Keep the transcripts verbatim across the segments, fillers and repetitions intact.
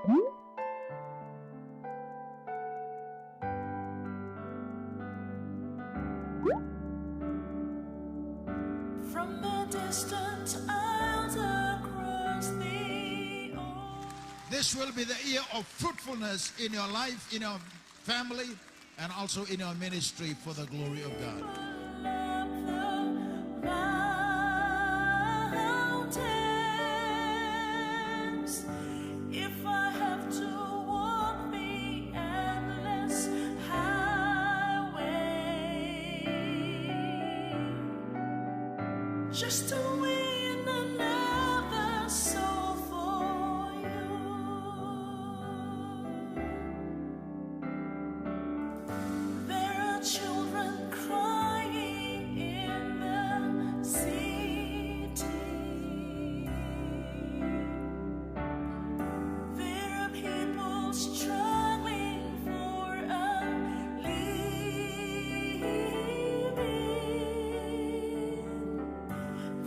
From the distant isles across the ocean. This will be the year of fruitfulness in your life, in your family, and also in your ministry for the glory of God. If I have to walk the endless highway, just to win another soul for you. There are children crying in the city. There are people struggling for a living.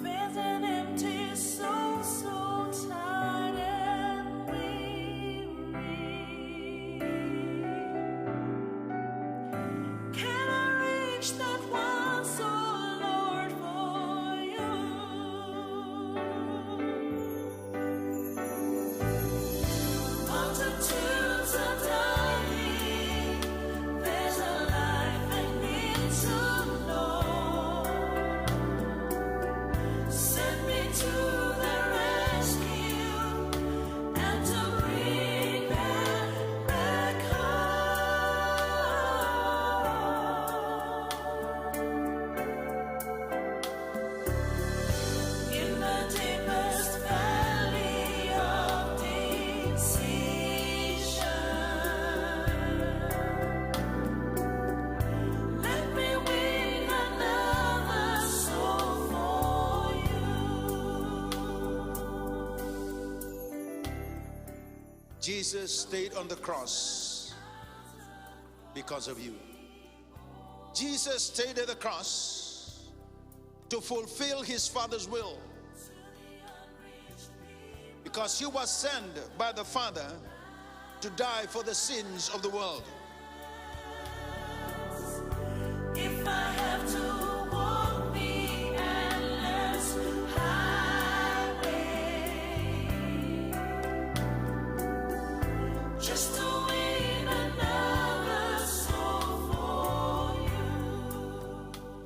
There's an empty soul, so tired and weary. Can I reach that one soul, Lord, for you? Multitudes are dying. There's a life I need to know. Send me to the rescue and to bring them back home. In the deepest valley of decision, let me win another soul for you. Jesus stayed on the cross because of you. Jesus stayed at the cross to fulfill his Father's will, because he was sent by the Father to die for the sins of the world. If I have to walk the endless highway, just to win another soul for you.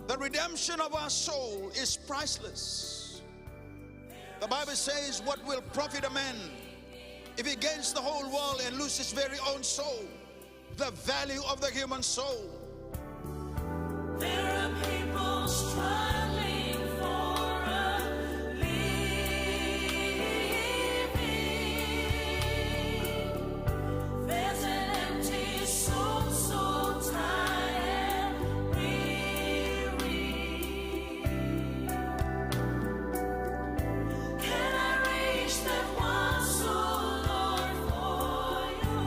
The redemption of our soul is priceless. The Bible says, "What will profit a man if he gains the whole world and lose his very own soul?" The value of the human soul. There are people struggling for a living. There's an empty soul, so tired and weary. Can I reach that one soul, Lord, for you?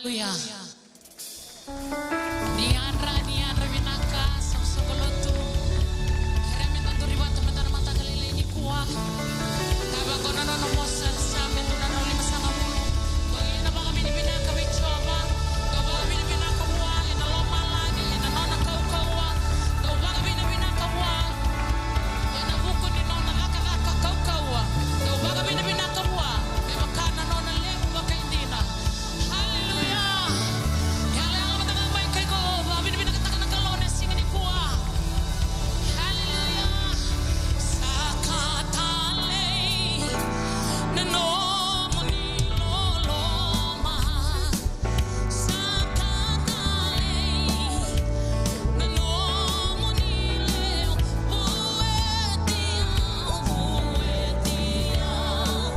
Haleluya. Ni yadra, ni yadra vinaka, soqosoqo lotu. Kerea me da duri vata mada na mataka lailai nikua. Ka vaka na nona vosa, na Same dua na drau limasagavulu. Dou ia na vakavinavinaka vei Jiova. Dou vakavinavinaka vua ena lomalagi, ena nona kaukauwa. Dou vakavinavinaka vua ena vuku ni nona cakacaka kaukauwa. Dou vakavinavinaka vua me vaka na nona levu vakaidina. Haleluya. Yalayala mada ga mai kei iko, vakavinavinakataka na Kalou ena siga nikua. Haleluya. Sa ka talei na nomuni loloma. Sa ka talei na nomuni lewe, vueti au, vueti au.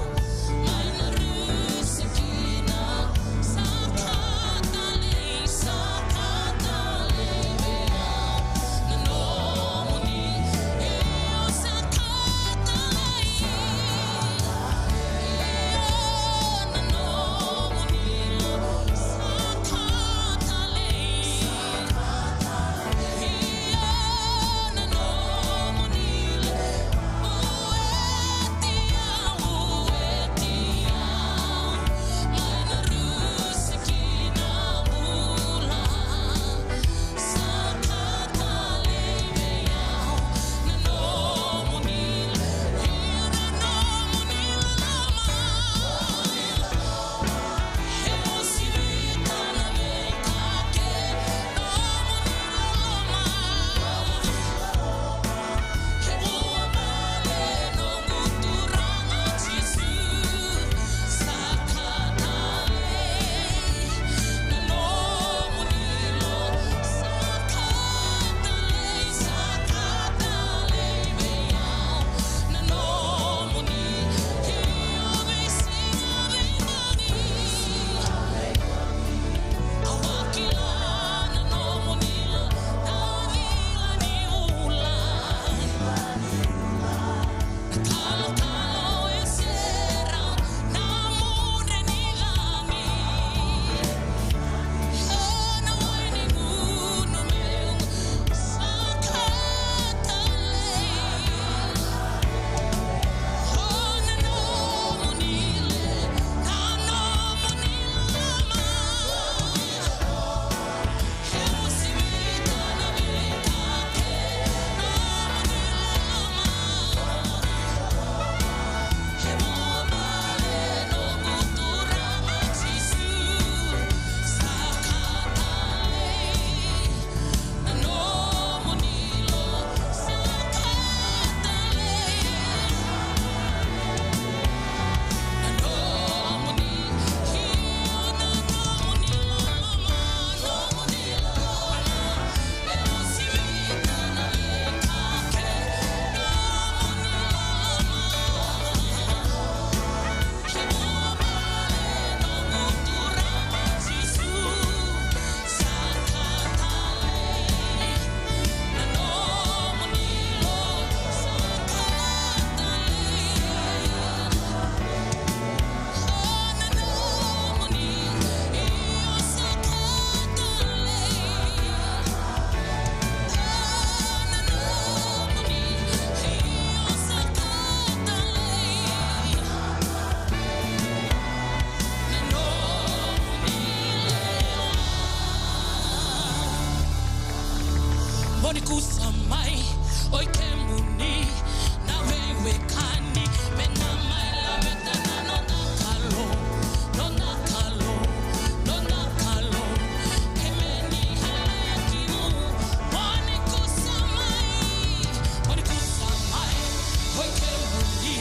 Mo ni kusa mai, oi kemuni na veiwekani, me na mai laveta na noda Kalou, noda Kalou, noda Kalou. Emeni, haleluya, ki mu. Mo ni kusa mai, mo ni kusa mai, oi kemuni.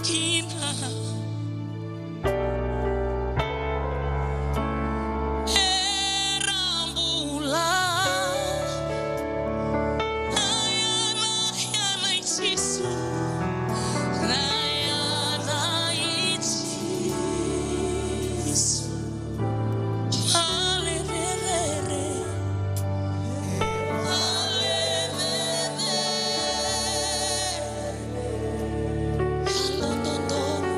kina. Era bula. Na yaca, na yaca i Jisu. Na yaca i Jisu. Vale cecere. Vale cecere. Yalo dodonu.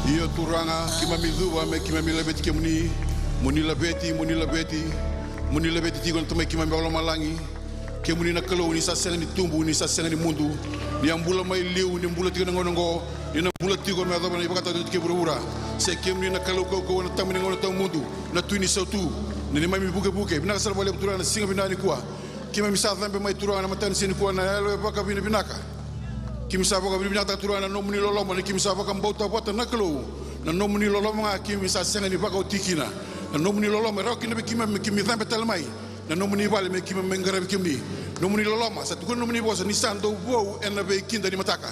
Io Turaga, keimami cuva me keimami laveti kemuni. Mo ni laveti, mo ni laveti, mo ni laveti tiko na Tamai keimami vakalomalagi. Kemuni na Kalou ni sa sega ni tubu, ni sa sega ni mudu. Ni a bula mai liu, ni bula tiko na gauna oqo, ni na bula tiko me yacova na ivakataotioti kei vuravura. Se kemuni na Kalou kaukauwa, na Tama ni gauna tawamudu, na Tui ni sautu, na neimami vukevuke. Vinaka sara vakalevu Turaga na siga vinaka nikua. Keimami sa cabe mai Turaga na mataka ni siga nikua na yalo e vakavinavinaka. Keimami sa vakavinavinakataka Turaga na nomuni loloma ni keimami sa vakabauta vata na Kalou. Na nomuni loloma ga keimami sa sega ni vakaoti kina. Na nomuni loloma e rawa kina vei keimami me keimami cabe tale mai na nomuni vale me keimami mai qaravi kemuni. Nomuni loloma, sa tukuna nomuni vosa ni sa dau vou ena veikidanimataka.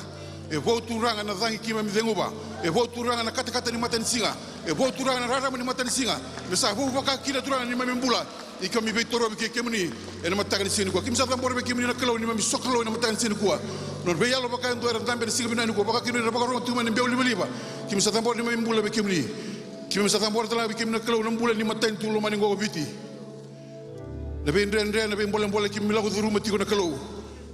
E vou Turaga na cagi keimami ceguva. E vou Turaga na katakata ni matanisiga. E vou Turaga na rarama ni matanisiga. Me sa vou vaka kina Turaga na neimami bula. Ni keimami veitorovi kei kemuni ena mataka ni siga nikua. Keimami sa cabora vei kemuni na Kalou neimami sokalou ena mataka ni siga nikua. Nodra veiyalo vaka e dua era dabe ena siga vinaka nikua, vaka kina era vakarorogo tiko mai na beu livaliva. Keimami sa cabora neimami bula vei kemuni. Keimami sa cabora tale ga vei kemuni na Kalou na bula ni matanitu lomani oqo o Viti. Na veidredre, na veibolebole keimami lako curuma tiko na Kalou.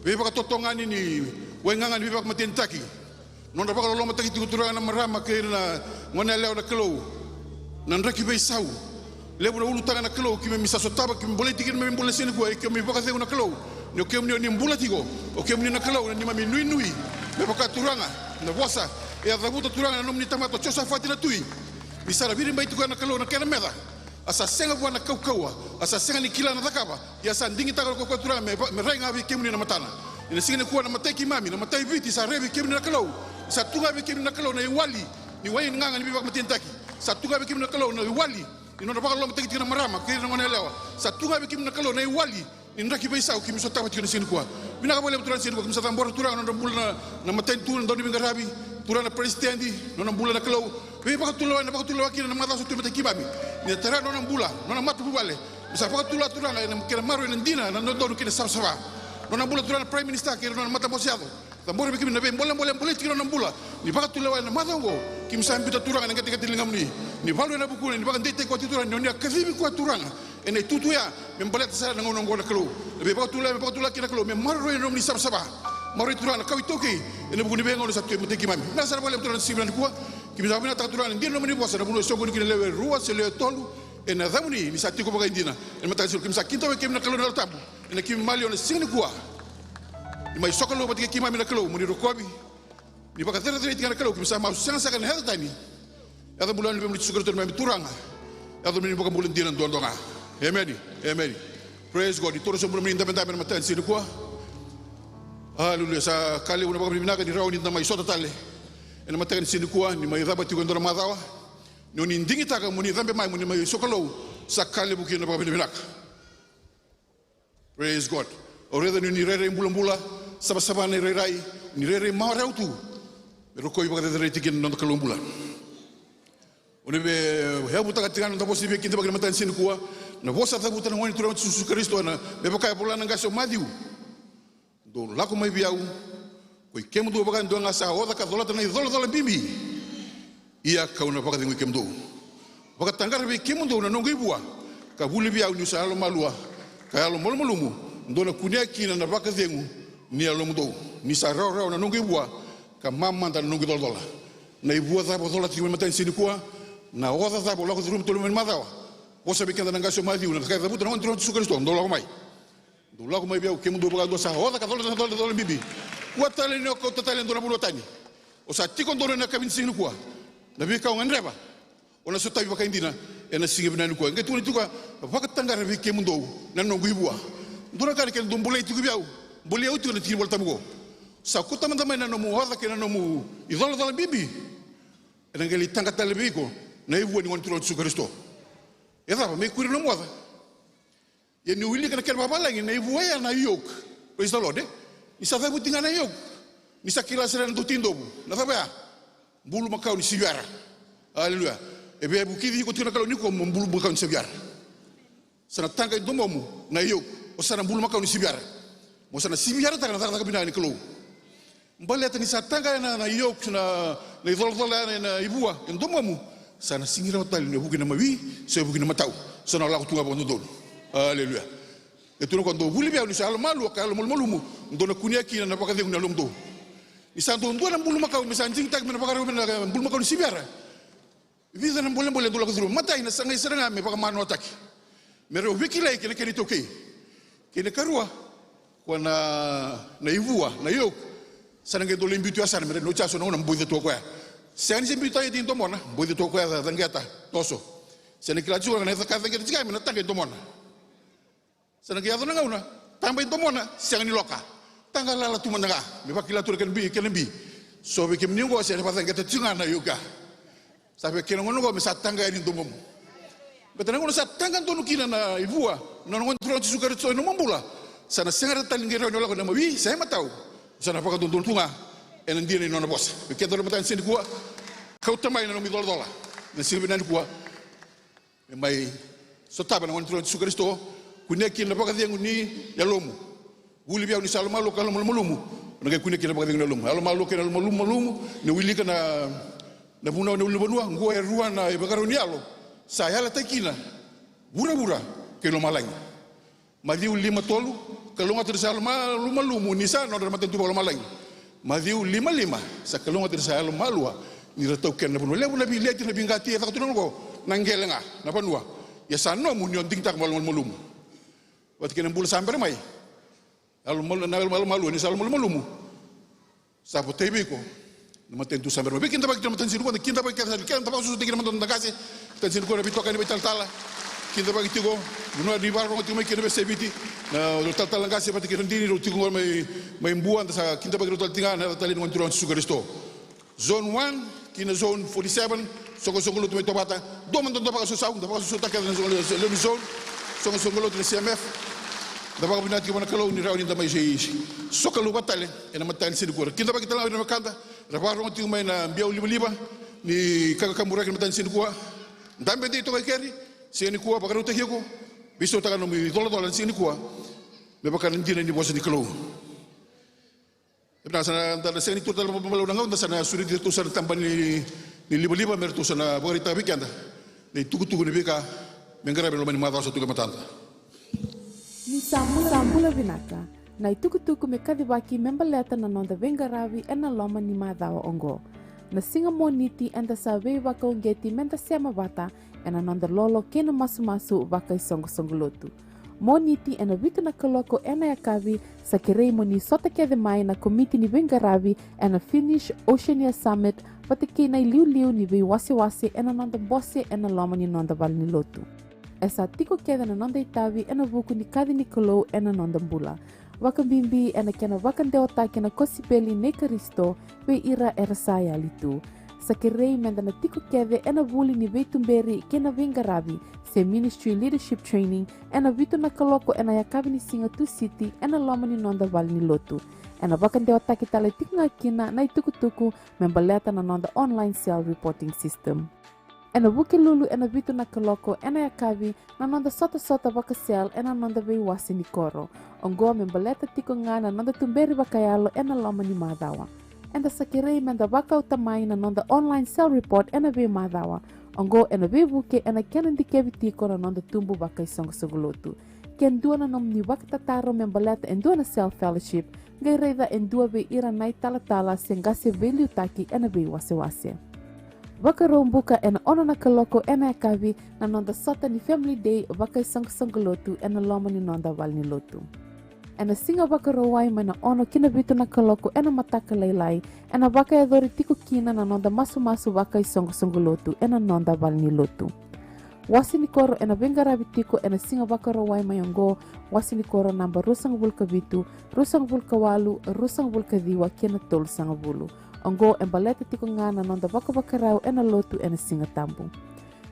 Veivakatotogani ni waigaga ni veivakamatenitaki. Nodra vakalolomataki tiko Turaga na marama kei na gone yalewa na Kalou. Na draki veisau. Levu na ulutaga na Kalou keimami sa sotava, keimami bolei tiko na neimami bula ena siga nikua, e keimami vakacegu na Kalou. Ni o kemuni o ni bula tiko, o kemuni na Kalou na neimami nuinui. Me vaka Turaga na vosa e a cavuta Turaga na nomuni tamata o Josafati na tui. Ni sa na viribai tiko ya na Kalou na kena meca. A sa sega vua na kaukauwa, a sa sega ni kila na cakava, ia sa digitaka o koya Turaga me, me rai ga vei kemuni na matana. Ena siga nikua na matai keimami, na matai Viti sa rai vei kemuni na Kalou. Sa tu ga vei kemuni na Kalou na iwali ni waigaga ni veivakamatenitaki. Sa tu ga vei kemuni na Kalou na iwali ni nodra vakalolomataki tiko na marama kei na gone yalewa. Sa tu ga vei kemuni na Kalou na iwali ni draki veisau keimami sotava tiko na siga nikua. Vinaka vakalevu Turaga na siga nikua, keimami sa cabora Turaga na nodra bula na, na matanitu, na dauniveiqaravi, Turaga na peresitedi, nona bula na Kalou. Veivakatulewa, na vakatulewa kina na macawa sa tu e matai keimami. Ni na tara nona bula, nona matavuvale. Me sa vakatulewa Turaga ena kena maroroi na dina, na dodonu kei na savasava. Nona bula Turaga na Prime Minister kei na nona matabose yaco. Cabora vei kemuni na veibolebole e bolei tiko na nona bula. Ni vakatulewa ena macawa oqo, keimami sa biuta Turaga na qeteqete ni ligamuni. Ni valu ena vukuna, ni vakadeitaki koya tiko Turaga, ni o ni a kacivi koya Turaga ena itutu ya, me baleta sara na gauna oqo na Kalou. Na veivakatulewa, me vakatulewa kina na Kalou, me maroroi na nomuni savasava. Maroroi Turaga na kawa iTaukei ena vuku ni veigauna sa tu e matai keimami. Vinaka sara vakalevu Turaga na siga vinaka nikua. Keimami sa vinakataka Turaga na dina na nomuni vosa, na vanua e soqoni kina lewe rua se lewe tolu, ena yacamuni ni sa tiko vakaidina. Ena mataka ni siga keimami sa kidavaki kemuni na Kalou na Yalo Tabu. Ena keimami maliwa na siga nikua. Ni mai sokalou vata kei keimami na Kalou, mo ni rokovi. Ni vakacerecerei tiko na Kalou, keimami sa mau sega saka ena yaca tani. Yaca bula ni Vua na Jisu Karisito na neimami Turaga. Yaca ni vakabula dina duadua ga. Emeni. Emeni. Praise God. Ni toro sobu na nomuni dabedabe ena mataka ni siga nikua. Aleluya. Sa ka levu na vakavinavinaka ni rawa ni da mai sota tale ena mataka ni siga nikua, ni mai cava tiko e dua na macawa. Ni o ni digitaka mo ni cabe mai, mo ni mai sokalou. Sa ka levu kina na vakavinavinaka. Praise God. Au raica ni o ni rairai bulabula, savasava na irairai, ni rairai marau tu. Me rokovi vakacerecerei tiko kina na noda Kalou bula. O ni via yavutaka tiko ga na noda vosa ni veikidavaki ena mataka ni siga nikua, na vosa cavuta na Gone Turaga o Jisu Karisito, ena me vaka e vola na qase o Maciu. Dou lako mai vei au, koi kemudou vakadua ga sa oca ka colata na icolacola bibi. Ia kau na vakacegui kemudou. Vakataqara vei kemudou na noqu ivua, ka vuli vei au niu sa yalomalua ka yalomalumalumu, dou na kunea kina na vakacegu ni yalomudou. Ni sa rawarawa na noqu ivua, ka mamada na noqu icolacola. Na ivua cava o colata tiko mai mataka ni siga nikua, na oca cava o lako curuma tiko mai na macawa. Vosa vei keda na qase o Maciu, na ka e cavuta na Gone Turaga o Jisu Karisito, dou lako mai. Dou lako mai vei au kemudou vakadua sa oca ka colata na icolacola bibi. Kua tale ni o kauta tale e dua na vanua tani. O sa tiko donu ena yakavi ni siga nikua. Na veika o gadreva, o na sotavi vakaidina ena siga vinaka nikua. E qai tukuna tiko, vakataqara vei kemudou na noqu ivua. Dua na ka na kena dou bolei tiko vei au, bolei au tiko na tiki ni Volatabu qo. Sa kauta mada mai na nomu oca kei na nomu icolacola bibi. Ena qai lai taqa tale vei iko na ivua ni Gone Turaga o Jisu Karisito. E cava, me ikuri na nomu oca. Ia niu wilika na kena vakavalagi na ivua ya na yoke. Praise the Lord, e? Ni sa cavuti ga na yoke, ni sa kila sara na dau tei dovu. Na cava ya? Bulumakau ni siviyara. Aleluya. E via vukici iko tiko na Kalou nikua mo bulumakau ni siviyara. Sa na taqa e domomu na yoke. O sa na bulumakau ni siviyara. Mo sa na siviyarataka na cakacaka vinaka ni Kalou. Baleta ni sa taqa na, na yoke, na, na icolacola, na, na ivua e domomu, sa na sega ni rawa tale ni o vuki na mawi se o vuki na matau. Sa na lako tu ga vakadodonu. Aleluya. E tukuna o koya, dou vuli vei au niu sa yalomalua ka yalomalumalumu, dou na kunea kina na vakacegu ni yalomudou. Ni sa dua, dua na bulumakau me sa digitaki me na vakarau me na bulumakau ni siviyara. Vica na bolebole e dau lako curuma. Matai, na sagai sara ga me vakamanoataki, me rau veikilai kei na kena itaukei. Kei na karua, ko na, na ivua, na yolk. Sa na qai dau lai biu tu ya sara, me rau na uca so na gauna boica tu o koya. Sega ni se biu tale i domona, boica tu o koya, ca, caqeta, toso. Sega ni kila tiko na ka e caqeta tiko ya me na taqa i domona. Sa na qai yaco na gauna, taba i domona, sega ni loka. Taqa lala tu mada ga, me vakila tu na kena bi, kena bi. So vei kemuni oqo, sega ni vakacaqeta tiko ga na yolk ya. Sa vei kena gauna oqo, me sa taqa yani domomu. Baleta na gauna sa taqa donu kina na ivua, na Gone Turaga o Jisu Karisito ena nomu bula, sa na sega tale ni qai rawa ni o lako ena mawi se imatau. Sa na vakadodonu tu ga ena dina ni nona vosa. Vei keda na mataka ni siga nikua, kauta mai na nomu icolacola na siga vinaka nikua. Me mai sotava na Gone Turaga o Jisu Karisito, kunea kina na vakacegu ni yalomu. Vuli vei au ni sa yalomalua ka yalomalumalumu. O na qai kunea kina na vakacegu ni yalomu. Yalomalua kei na yalomalumalumu, ni wilika na, na vunau ena ulunivanua, qo e rua na ivakarau ni yalo sa yalataki kina vuravura kei lomalagi. Maciu lima tolu, kalougata ni sa yalomalumalumu ni sa nodra na matanitu vakalomalagi. Maciu lima lima, sa kalougata ni sa yalomalua ni ra taukena na vanua. Levu na veileti, na veiqati e caka tu na noqo, na qele ga na vanua. Ia sa nomu ni o digitaka vakalomalumalumu. Vata kei na bula sa bera mai. Yalomalu-, na yalomalumalu, ni sa yalomalumalumu. Sa votai vei iko na matanitu sa bera mai. Veikidavaki tiko na matanitu nikua, da kidavaki kece, keda da vakasusu tiko kina mada na qase. Matanitu nikua na veitokani, veitalatala. Kidavaki tiko, vanua ni vakarorogo tiko mai kina veiyasai Viti. Na talatala qase vata kei na dini, rau tiko qo mai, mai Bua, da sa kidavaki rau tale tiko ga, na yaca talei ni Gone Turaga o Jisu Karisito. Zone one kei na zone forty-seven, soqosoqo lotu mai Tovata. Dua mada dua vakasausau, da vakasausautaka kece na zone, lewe ni zone. Soqosoqo lotu na C M F. Da vakavinavinaka tiko vua na Kalou ni rawa ni da mai se, sokalou vata tale ena mataka ni siga nikua. Kidavaki tale ga vei ira na wekada era vakarorogo tiko mai na biau livaliva ni kakaburaki ena mataka ni siga nikua. Dabe dei toka i keri, siga nikua vakarautaki iko. Veisautaka na nomu icolacola ena siga nikua me vaka na dina ni vosa ni Kalou. E vinaka, sa na, da na sega ni taura tale vakabalavu na gauna, da sa na sureti iratou sara na tabana ni, ni livaliva me ratou sa na vakaraitaka vei keda na itukutuku ni veika me qaravi ena loma ni macawa sa tu qo e matada. Ni sa bula, sa bula vinaka. Na itukutuku me kacivaki me baleta na noda veiqaravi ena loma ni macawa oqo. Na siga Moniti eda sa veivakauqeti me da sema vata ena noda lolo kei na masumasu vakaisoqosoqo lotu. Moniti ena vitu na kaloko ena yakavi, sa kerei mo ni sota kece mai na komiti ni veiqaravi ena Finnish Oceania Summit vata kei na iliuliu ni veiwasewase ena noda bose ena loma ni noda valenilotu. E sa tiko kece na noda itavi ena vuku ni kaci ni Kalou ena noda bula, vakabibi ena kena vakadewataki na kosipeli nei Karisito vei ira era sa yali tu. Sa kerei me da na tiko kece ena vuli ni veituberi kei na veiqaravi se Ministry Leadership Training ena vitu na kaloko ena yakavi ni siga Tusiti ena loma ni noda valenilotu. Ena vakadewataki tale tiko ga kina na itukutuku me baleta na noda online cell reporting system. Ena Vukelulu ena vitu na kaloko ena yakavi na noda sotasota vaka-cell ena noda veiwase ni koro. Oqo me baleta tiko ga na noda tuberi vakayalo ena loma ni macawa. Eda sa kerei me da vakauta mai na noda online cell report ena veimacawa. Oqo ena veivuke ena kena dikevi tiko na noda tubu vakaisoqosoqo lotu. Ke dua na nomuni vakatataro me baleta e dua na cell fellowship, qai raica e dua vei ira na italatala se qase veiliutaki ena veiwasewase. Vakaraubuka ena ono na kaloko ena yakavi na noda sota ni Family Day vakaisoqosoqo lotu ena loma ni noda valenilotu. Ena siga Vakarauwai mai na ono ki na vitu na kaloko ena mataka lailai, ena vakayacori tiko kina na noda masumasu vakaisoqosoqo lotu ena noda valenilotu. Wase ni koro ena veiqaravi tiko ena siga Vakarauwai mai oqo, wase ni koro naba ruasagavulu ka vitu, ruasagavulu ka walu, ruasagavulu ka ciwa kei na tolusagavulu. Oqo e baleta tiko ga na noda vakavakarau ena lotu ena Siga Tabu.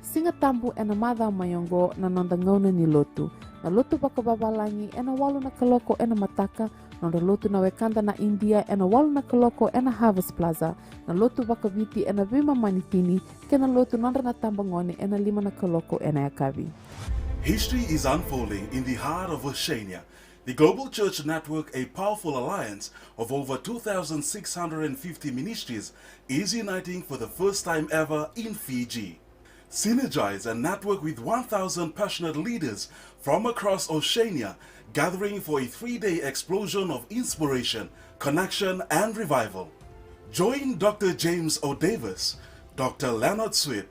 Siga Tabu ena macawa mai oqo na noda gauna ni lotu. Na lotu vakavavalagi ena walu na kaloko ena mataka, nodra lotu na wekada na Idia ena walu na kaloko ena Harvest Plaza, na lotu vakaviti ena veimama ni tini, kei na lotu nodra na tabagone ena lima na kaloko ena yakavi. History is unfolding in the heart of Oceania. The Global Church Network, a powerful alliance of over two thousand six hundred and fifty ministries, is uniting for the first time ever in Fiji. Synergize and network with one thousand passionate leaders from across Oceania, gathering for a three-day explosion of inspiration, connection, and revival. Join Doctor James O. Davis, Doctor Leonard Sweet,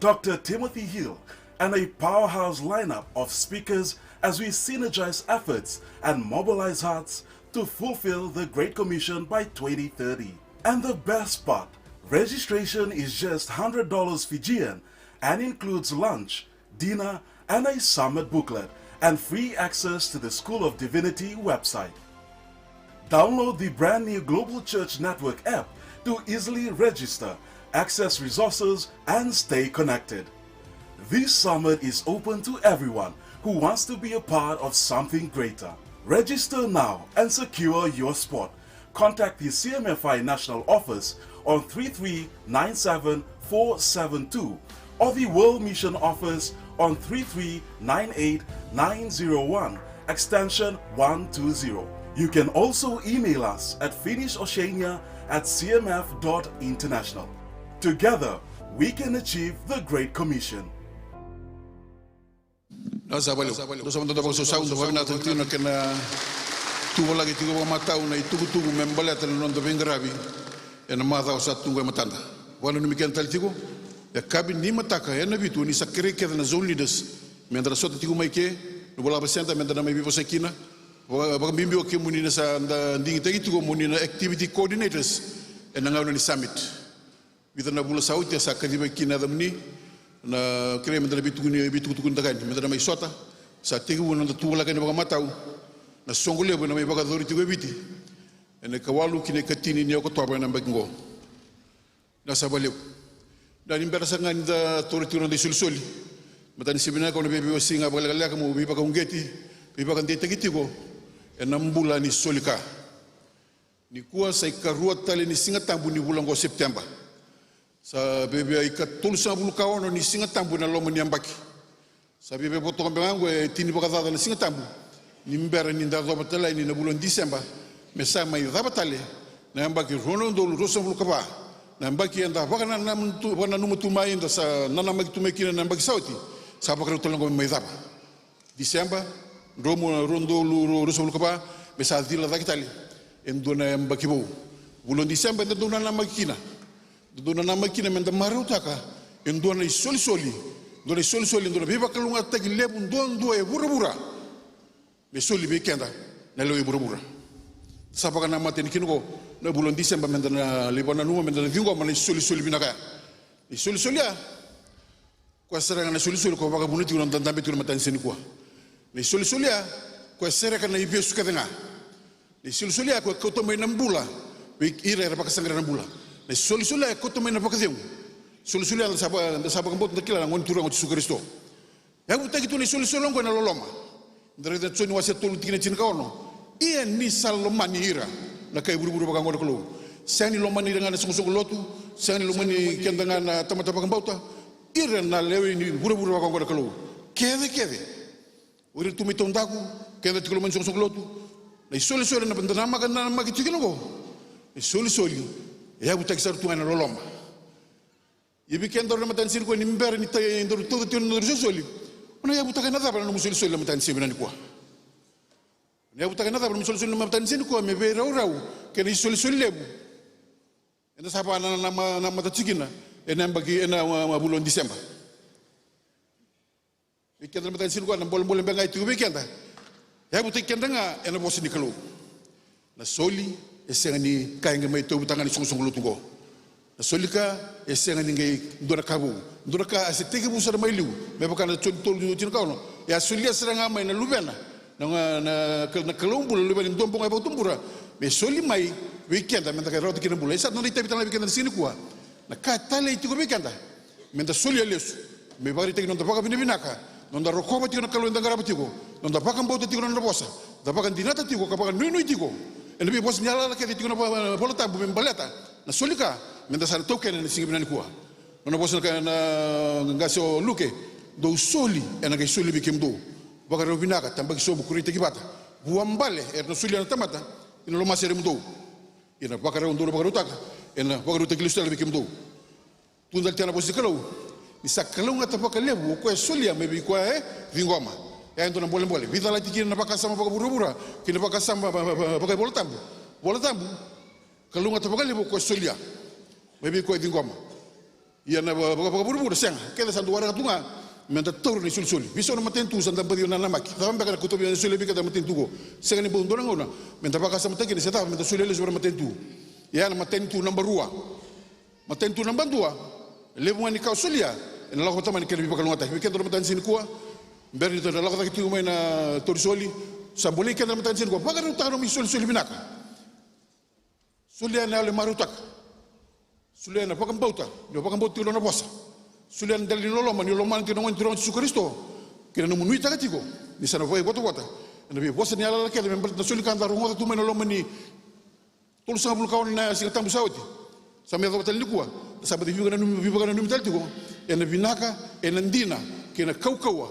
Doctor Timothy Hill, and a powerhouse lineup of speakers as we synergize efforts and mobilize hearts to fulfill the Great Commission by twenty thirty. And the best part, registration is just hundred dollars Fijian and includes lunch, dinner, and a summit booklet, and free access to the School of Divinity website. Download the brand new Global Church Network app to easily register, access resources, and stay connected. This summit is open to everyone who wants to be a part of something greater. Register now and secure your spot. Contact the C M F I National Office on three three nine seven four seven two or the World Mission Office on three three nine eight nine zero one, extension one two zero. You can also email us at finishoceania at C M F dot international. Together, we can achieve the Great Commission. Na sa vale. Dou sa mada dou vakasausau, dou vakavinakataki tiko na kena tuvalaki tiko vakamatau na itukutuku me baleta na noda veiqaravi ena macawa sa tu qo e matada. Vakananumi keda tale tiko, yakavi ni mataka ena vitu ni sa kerei kece na zone leaders meda na sota tiko mai ke, Novalava Centre, meda na mai veivosaki kina. Vaka-, vakabibi o kemuni na sa da digitaki tiko mo ni na activity coordinators ena gauna ni summit. Vica na vula sa oti a sa kacivaki kina na yacamuni na kerei meda na veitukuni, veitukutukuni dakani meda na mai sota. Sa tekivu na noda tuvalaki ni vakamatau na soqo levu ena mai vakayacori tiko e Viti ena ikawalu ki na ikatini ni Okotova ena yabaki oqo. Na sa valevu. Na ni bera saka ga ni da taura tiko na noda isolisoli, matanisiga vinaka, au na via veivosaki ga vakalekaleka meu veivakauqeti, veivakadeitaki tiko ena bula ni soli ka. Nikua sa ikarua tale ni Siga Tabu ni vula oqo o Sepiteba. Sa via via ikatolusagavulu ka ono ni Siga Tabu ena loma ni yabaki. Sa via via vo toka beka ga oqo e tini vakacaca na Siga Tabu ni bera ni da yacova tale yani na vula o Diseba me sa mai cava tale na yabaki rua na udolu ruasagavulu ka va. Na yabaki eda vakananuma tu, vakananuma tu mai, eda sa nanamaki tu mai kina na yabaki sa oti, sa vakarau tale oqo me mai cava. Diseba, dromu na rua na udolu ruasagavulu ka va, me sa cila cake tale e dua na yabaki vou. Vula o Diseba eda dau nanamaki kina. Eda dau nanamaki kina meda marautaka e dua na isolisoli, dua na isolisoli, dua na veivakalougatataki levu duadua e vuravura me soli vei keda na lewe i vuravura. Sa vakanamata yani kina oqo na vula o Diseba meda na lai vakananuma, meda na ciqoma na isolisoli vinaka ya. Na isolisoli ya koya sara ga na isolisoli koya vakavuna tiko na noda dabe tiko na matanisiga nikua. Na isolisoli ya koya sereka na ivesu kece ga. Na isolisoli ya koya kauta mai na bula vei ira era vakasaqara na bula. Na isolisoli ya e kauta mai na vakacegu. Isolisoli ya da sa va-, da sa vakabauta, da kila na Gone Turaga o Jisu Karisito. Yavutaki tu na isolisoli oqo ena loloma. Da raica na Joni wase tolu tikina e tinikaono. Ia ni sa lomani ira na kai vuravura vaka oqo na Kalou. Sega ni lomani ira ga na soqosoqo lotu, sega ni lomani keda ga na tamata vakabauta, ira na lewe ni vuravura vaka oqo na Kalou. Kece, kece. O ira tu mai taudaku, keda tiko loma ni soqosoqo lotu. Na isolisoli eda na, na, na, namaki tiko kina oqo. Na isolisoli e yavutaki sara tu ga ena loloma. Ia vei kedaru na matanisiga nikua, ni bera ni ta-, daru tauca tiko na nodaru isolisoli, o na yavutaka ena cava na nomu isolisoli na matanisiga vinaka nikua? O na yavutaka ena cava na nomu isolisoli na matanisiga nikua me veiraurau kei na isolisoli levu eda sa vakananamata tiko kina ena yabaki, ena, a, a, vula o Diseba? Vei keda na matanisiga nikua, na bolebole beka ga e tiko vei keda, e yavutaki keda ga ena vosa ni Kalou. Na soli e sega ni ka e qai mai tauvata ga ni soqosoqo lotu oqo. Na soli ka e sega ni qai dua na ka vou, dua na ka a se tekivu sara mai liu. Me vaka na Joni tolu tinikaono, e a solia sara ga mai na Luvena na, na, na Kalou bula, na Luvena e dua bau ga e vakatubura, me soli mai vei keda meda qai rawata kina na bula. E sa noda itavi tale ga vei keda na siga nikua. Na ka e talei tiko vei keda meda solia lesu, me vakaraitaki noda vakavinavinaka, noda rokova tiko na Kalou eda qarava tiko, noda vakabauta tiko na nona vosa, da vakadinata tiko ka vakanuinui tiko ena veivosa ni yalayala kece tiko na vo-, Vola Tabu me baleta na soli ka meda sa na taukena ena siga vinaka nikua. Nona vosa na ka, na qase o Luke, dou soli ena qai soli vei kemudou. Vakarau vinaka, tabaki sobu, kureitaki vata, vuabale era na solia na tamata ni na lomaseremudou. Ia na vakarau dou na vakarautaka ena vakarautaki lesu tale vei kemudou. Tukuna tale tiko na vosa ni Kalou ni sa kalougata vakalevu o koya e solia mai vei koya e ciqoma. E a dua na bolebole veicalati kina na vakasama vakavuravura kei na vakasama va-, va-, va-, vakaivolatabu. Volatabu, Kalougata vakalevu o koya e solia mai vei koya e ciqoma. Ia na va- va- vakavurevure sega, kece sa dau waraka tu ga me da taura na isolisoli. Veisau na matanitu sa da baci nanamaki, cava beka na kauta vei na soli vei keda na matanitu qo? Sega ni bau dua na gauna me da vakasamataki kina se cava me da solia lesu vei na matanitu. Ia na matanitu naba rua. Matanitu naba dua, levu ga ni ka o solia ena lako vata mai na kena veivakalougatataki. Vei keda na matanitu nikua, bera ni da lako cake tiko mai na tauri soli, sa bolei keda na matanitu nikua, vakarautaka na nomu isolisoli vinaka. Solia na yalo e marautaka. Solia na vakabauta, ni o vakabauta tiko na nona vosa. Solia na dela ni loloma, ni o lomana tiko na Gone Turaga o Jisu Karisito. Kei na nomu nuitaka tiko ni sa na vakaivotavota ena veivosa ni yalayala kece me baleta na soli ka da rogoca tu mai na loma ni tolusagavulu ka ono na Siga Tabu sa oti, sa mai yacova tale nikua. Da sa baci veivakananumi, veivakananumi tale tiko ena vinaka, ena dina, kei na kaukauwa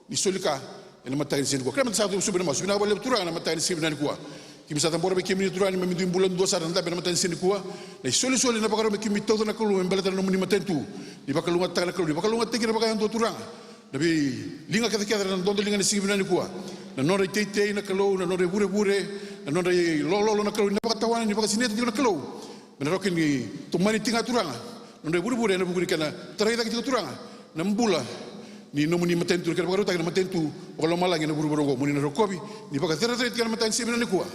ni soli ka ena mataka ni siga nikua. Kerea meda sa cuva sobu ena masu. Vinaka vakalevu Turaga na mataka ni siga vinaka nikua. Keimami sa cabora vei kemuni Turaga ni keimami dui bula duadua sara ena dabe ena mataka ni siga nikua. Na isolisoli na vakarau me keimami tauca na Kalou me baleta na nomuni matanitu. Ni vakalougatataka na Kalou, ni vakalougatataki ira vakayadua Turaga. Na veiliga kecekece era na dodoliga ena siga vinaka nikua. Na nodra iteitei na Kalou, na nodra ivurevure, na nodra ilololo na Kalou, ni na vakatawana, ni vakasinaita tiko na Kalou. Me na rawa kina ni tomani tiko ga Turaga na nodra ivurevure ena vuku ni kena tarai cake tiko Turaga na bula ni nomuni matanitu, na kena vakarautaki na matanitu vakalomalagi ena vuravura oqo. Mo ni na rokovi ni vakacerecerei tiko ena mataka ni siga vinaka nikua.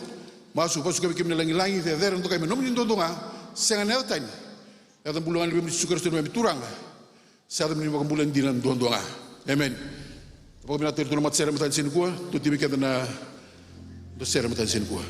Masu, vakasuka vei kemuni na lagilagi, cecere, dokai me nomuni duadua ga, sega na yaca tani. Yaca bula ga ni Luvemuni Jisu Karisito na neimami Turaga. Sa yaco me ni vakabula dina duadua ga. Emeni. Vakavinakataki iratou na matasere mataka ni siga nikua, toti vei keda na dua sere mataka ni siga nikua.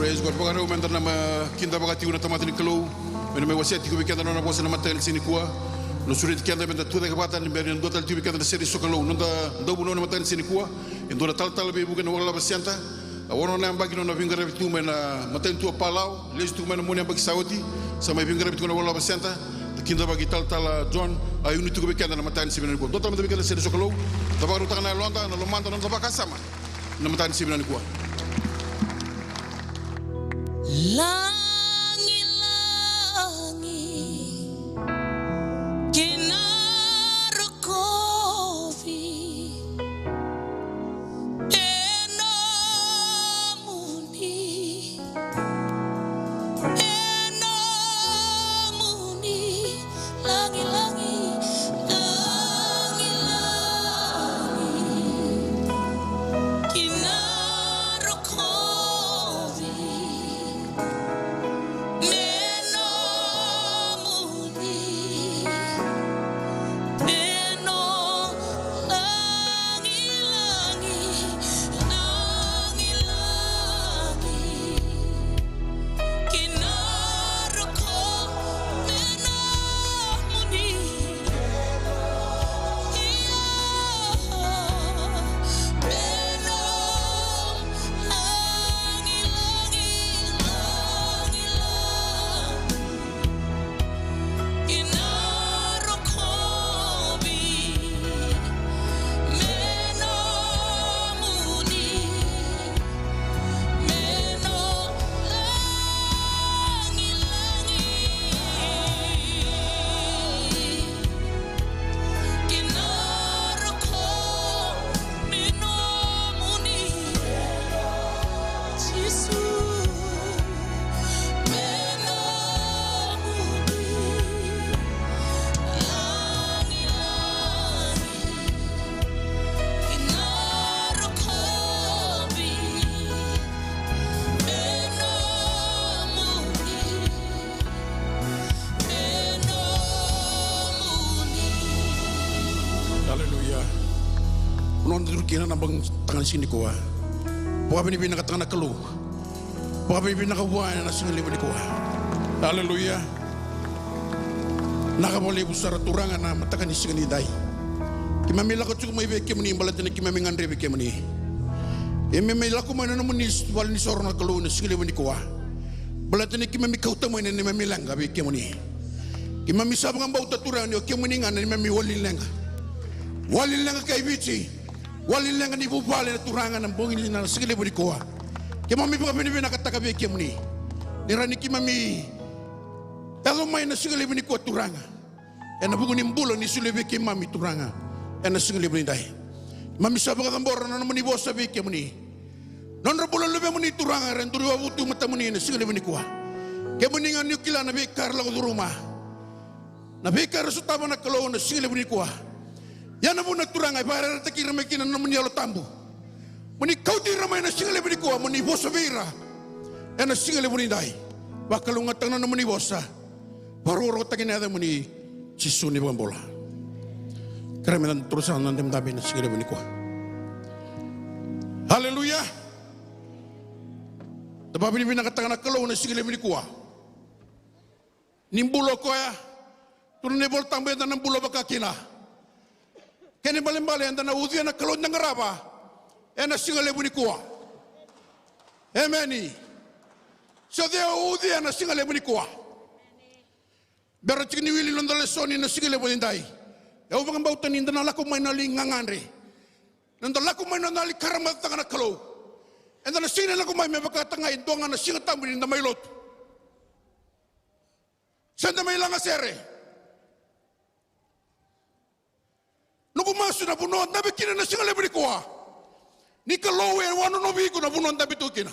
Praise God. Vakarau meda na mai kidavaka tiko na tamata ni Kalou me na mai wasea tiko vei keda na nona vosa na mataka ni siga nikua. Na sureti keda meda tucake vata ni bera ni dua tale tiko vei keda na sere ni sokalou. Noda dauvunau na mataka ni siga nikua e dua na talatala veivuke na Wakalava Center. A ono na yabaki nona veiqaravi tu mai na matanitu o Palau, lesu tu mai na mua ni yabaki sa oti, sa mai veiqaravi tu na Wakalava Center. Da kidavaki talatala John, a iuni tiko vei keda na mataka ni siga nikua. Dua tale mada vei keda na sere ni sokalou. Da vakarautaka na yaloda, na lomada, na noda vakasama na mataka ni siga nikua. Lagilagi kei na rokovi e nomuni, e nomuni. Lagilagi, lagilagi kei na rokovi me nomuni, me no lagilagi, lagilagi. Kei na rokovi me nomuni. Ia, me no lagilagi, lagilagi. Kei na rokovi me nomuni. Me no lagilagi kei na rokovi me nomuni. Jisu, me nomuni. Lagilagi kei na rokovi me nomuni, me nomuni. Aleluya. Noda duri kina na mataka ni siga nikua. Vakavinavinakataka na Kalou. Vakavinavinaka vua ena siga levu nikua. Aleluya. Vinaka vakalevu sara Turaga na mataka ni siga nidai. Keimami lako tiko mai vei kemuni baleta ni keimami gadrevi kemuni. Keimami lako mai na nomuni vale ni soro na Kalou na siga levu nikua. Baleta ni keimami kauta mai na neimami leqa vei kemuni. Keimami sa vakabauta Turaga ni o kemuni ga na neimami wali leqa. Wali leqa kai Viti. Wali leqa ni vuvale na Turaga na bogi ni na siga levu nikua. Keimami vakavinavinakataka vei kemuni. Ni rawa ni keimami yaco mai na siga levu nikua Turaga. Ena vuku ni bula ni solia vei keimami Turaga. Ena siga levu nidai. Keimami sa vakacabora na nomuni vosa vei kemuni. Nodra bula luvemuni Turaga era duri wavu tu matamuni ena siga levu nikua. Kemuni ga ni o kila na veika era lako curuma. Na veika era sotava na Kalou na siga levu nikua. Ia na vuna Turaga e vakarautaki ira mai kina na nomuni Yalo Tabu. Mo ni kauti ira mai na siga levu nikua, mo ni vosa vei ira. Ena siga levu nidai. Vakalougatataka na nomuni vosa. Vakarokorokotaki na yacamuni Jisu ni vakabula. Kerea meda toro sara na noda idabedabe na siga levu nikua. Aleluya. Da vakavinavinakataka na Kalou na siga levu nikua. Ni bula o koya, tukuna na iVolatabu eda na bula vaka kina. Kena ibalebale eda na ucuya na Kalou eda qarava ena siga levu nikua. Emeni. Se o cei o ucuya na siga levu nikua? Bera tiko ni wili na noda lesoni na siga levu nidai. Au vakabauta ni da na lako mai na yalo ni gagadre. Na noda lako mai na noda yalo ni karamatataka na Kalou. Eda na sega ni lako mai me vakataka ga e dua ga na Siga Tabu ni da mai lotu. Se da mai lagasere. Noqu masu na vanua o dabe kina na siga levu nikua. Ni Kalou e wanonovi iko na vanua o dabe tu kina.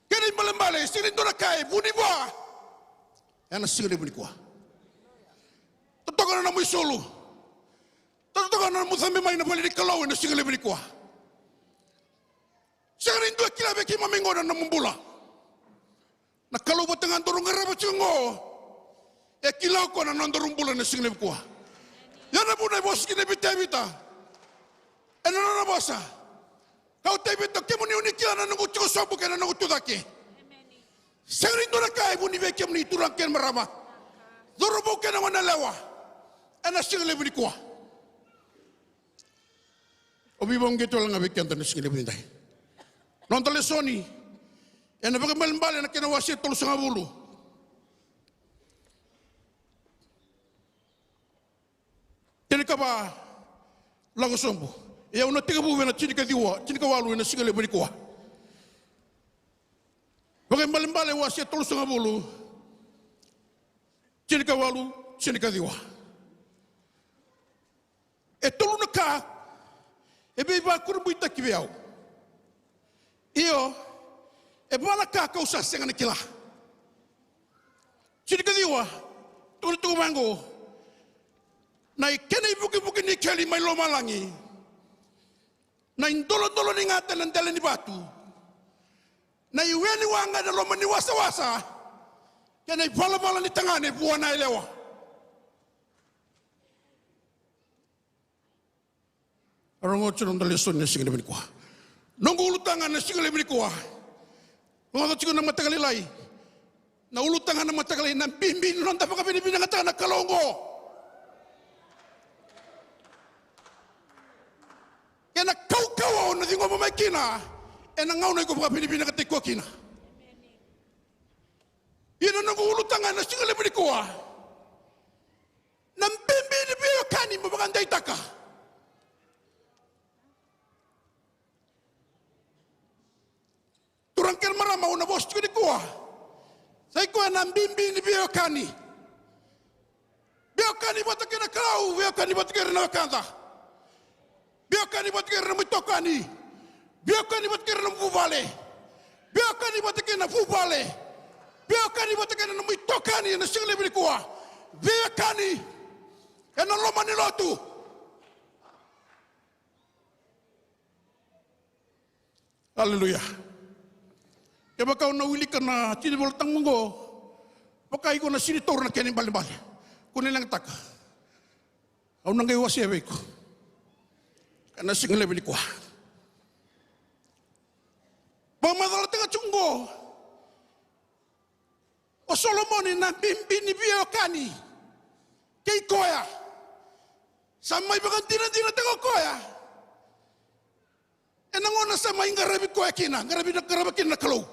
Kena ibalebale, e sega ni dua na ka e vuni vua. Ena siga levu nikua. Totoka na nomu isulu. Totoka na nomu cabe mai na vale ni Kalou ena siga levu nikua. Sega ni dua e kila vei keimami qo na nomu bula. Na Kalou vata ga daru qarava tiko qo. E kila o koya na nodaru bula ena siga levu nikua. Ia na vuna e vosa kina vei Tevita. Ena nona vosa. Au tei vei kemuni, o ni kila na noqu tiko sobu kei na noqu tucake. Sega ni dua na ka e vuni vei kemuni, turaga kei na marama, cauravou kei na goneyalewa, ena siga levu nikua. Au veivakauqeti wale ga vei keda na siga levu nidai. Noda lesoni ena Vakaibalebale na kena wase e tolusagavulu. Tinikava lako sobu. Ia au na tekivu ena tinikaciwa, tinikawalu ena siga levu nikua. Vakaibalebale wase e tolusagavulu, tinikawalu, tinikaciwa. E tolu na ka e veivakurabuitaki vei au. Io, e va na ka kau sa sega ni kila. Tinikaciwa, tukuna tu vaqo: Na kena ivukivuki ni keli mai lomalagi, na idolodolo ni gata ena dela ni vatu, na iwe ni waqa ena loma ni wasawasa, kei na ivalavala ni tagane vua na yalewa. Rogoca na noda lesoni na siga levu nikua. Noqu ulutaga na siga levu nikua. Rogoca tiko na mataka lailai. Na ulutaga na mataka lailai, na bibi ni noda vakavinavinakataka na Kalou oqo. Kei na kaukauwa o na ciqoma mai kina ena gauna iko vakavinavinakataki koya kina. Ia na noqu ulutaga na siga levu nikua, na bibi ni veiwekani mo vakadeitaka. Turaga kei na marama, au na vosa tiko nikua, sa i koya na bibi ni veiwekani. Veiwekani vata kei na Kalou, veiwekani vata kei ira na wekada. Veiwekani vata kei ira na nomu itokani. Veiwekani vata kei ira na nomu vuvale. Veiwekani vata kei na vuvale. Veiwekani vata kei na nomu itokani ena siga levu nikua. Veiwekani ena loma ni lotu. Aleluya. Kevaka o na wilika na tiki ni Volatabu oqo, vaka iko na sega ni taura na kena ibalebale, ko ni leqataka. Au na qai wasea vei iko ena siga levu nikua. Vakamacalataka tiko oqo o Solomoni na bibi ni veiwekani kei koya. Sa mai vakadinadinataka o koya ena gauna sa mai qaravi koya kina, qaravi na, qarava kina na Kalou.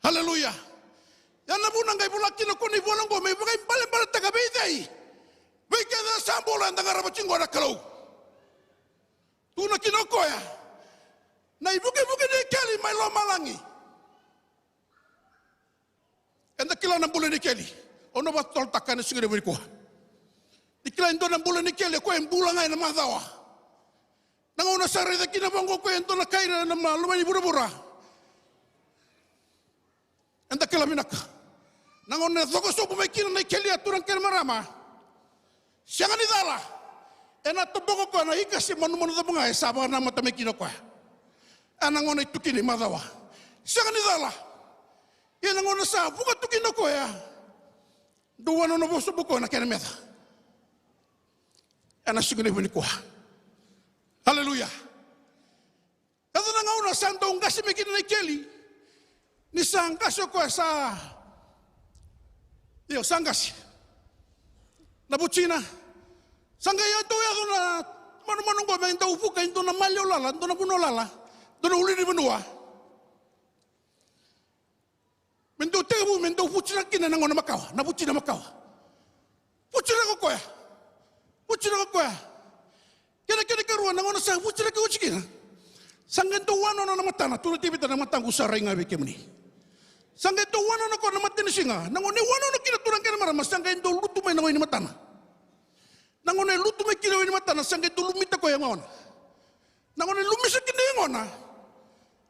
Aleluya. Ia na vuna qai vola kina o koya na ivola oqo, me vakaibalebaletaka vei cei? Vei keda sa bula eda qarava tiko na Kalou. Tukuna kina o koya na ivukivuki ni keli mai lomalagi. Eda kila na bula ni keli. Au na vakatotolotaka ena siga levu nikua. Ni kila e dua na bula ni keli, o koya e bula ga ena macawa. Na gauna sa raica kina vaqo o koya e dua na kai ena loma ni vuravura, eda kila vinaka. Na gauna e coko sobu mai kina na ikeli, a turaga kei na marama, sega ni cala, ena toboka o koya na ika se manumanu cava ga e sa vakanamata mai kina o koya. A na gauna e tu kina i macawa, sega ni cala. Ia na gauna sa vuka tu kina o koya, dau wanono vosobu o koya na kena meca. Ena siga levu nikua. Aleluya. Yaco na gauna sa dau qase mai kina na ikeli. Ni sa qase o koya sa, io, sa qase na vutina. Sa qai dau yaco na manumanu oqo me dau vuka e dua na maliwa lala, dua na vanua lala, dua na ulunivanua. Me dau tekivu me dau vutiraka kina na gauna makawa, na vutina makawa. Vutiraka o koya. Vutiraka o koya. Kena, kena ikarua, na gauna sa vutiraka oti kina, sa qai dau wanona na matana. Tukuna o Tevita, na mataqu sa rai ga vei kemuni. Sa qai dau wanona o koya na matanisiga. Na gauna e wanona kina, turaga kei na marama, sa qai dau lutu mai na wai ni matana. Na gauna e lutu mai kina na wai ni matana, sa qai dau lumita o koya e yagona. Na gauna e lumisa kina e yagona,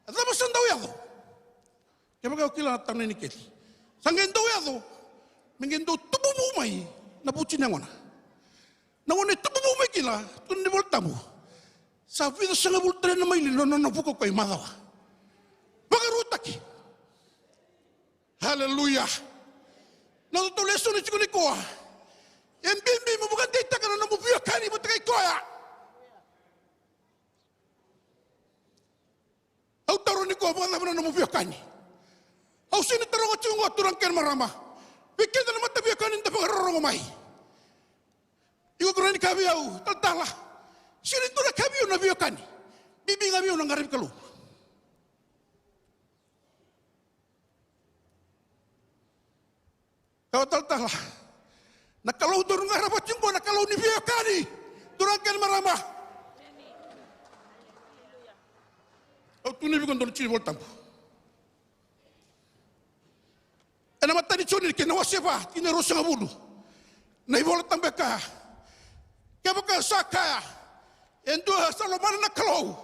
a cava sa dau yaco? Kevaka o kila na tana ni keli, sa qai dau yaco me qai dau tubu vou mai na vutina yagona. Na gauna e tubu vou mai kina, tukuna na iVolatabu, sa vica sagavulu tale na maile na nona vuka o koya i macawa. Vakaruataki. Aleluya. Na nodatou lesoni tiko nikua, e bibi mo vakadeitaka na nomu veiwekani vata kei koya. Ko vakacava na nomu veiwekani? Au sega ni taroga tiko oqo, turaga kei na marama. Vei keda na mataveiwekani da vakarorogo mai. Iko qai rawa ni kaya vei au, talatala, sega ni dua na ka vei au na veiwekani. Bibi ga vei au na qaravi Kalou. Kaya o talatala, na Kalou daru qarava tiko oqo na Kalou ni veiwekani. Turaga kei na marama. Au tukuna vei iko dua na tikina ni iVolatabu. Ena imatai ni Joni kei na wase va, tikina e ruasagavulu. Na iVolatabu e kaya, kevaka sa kaya e dua sa lomana na Kalou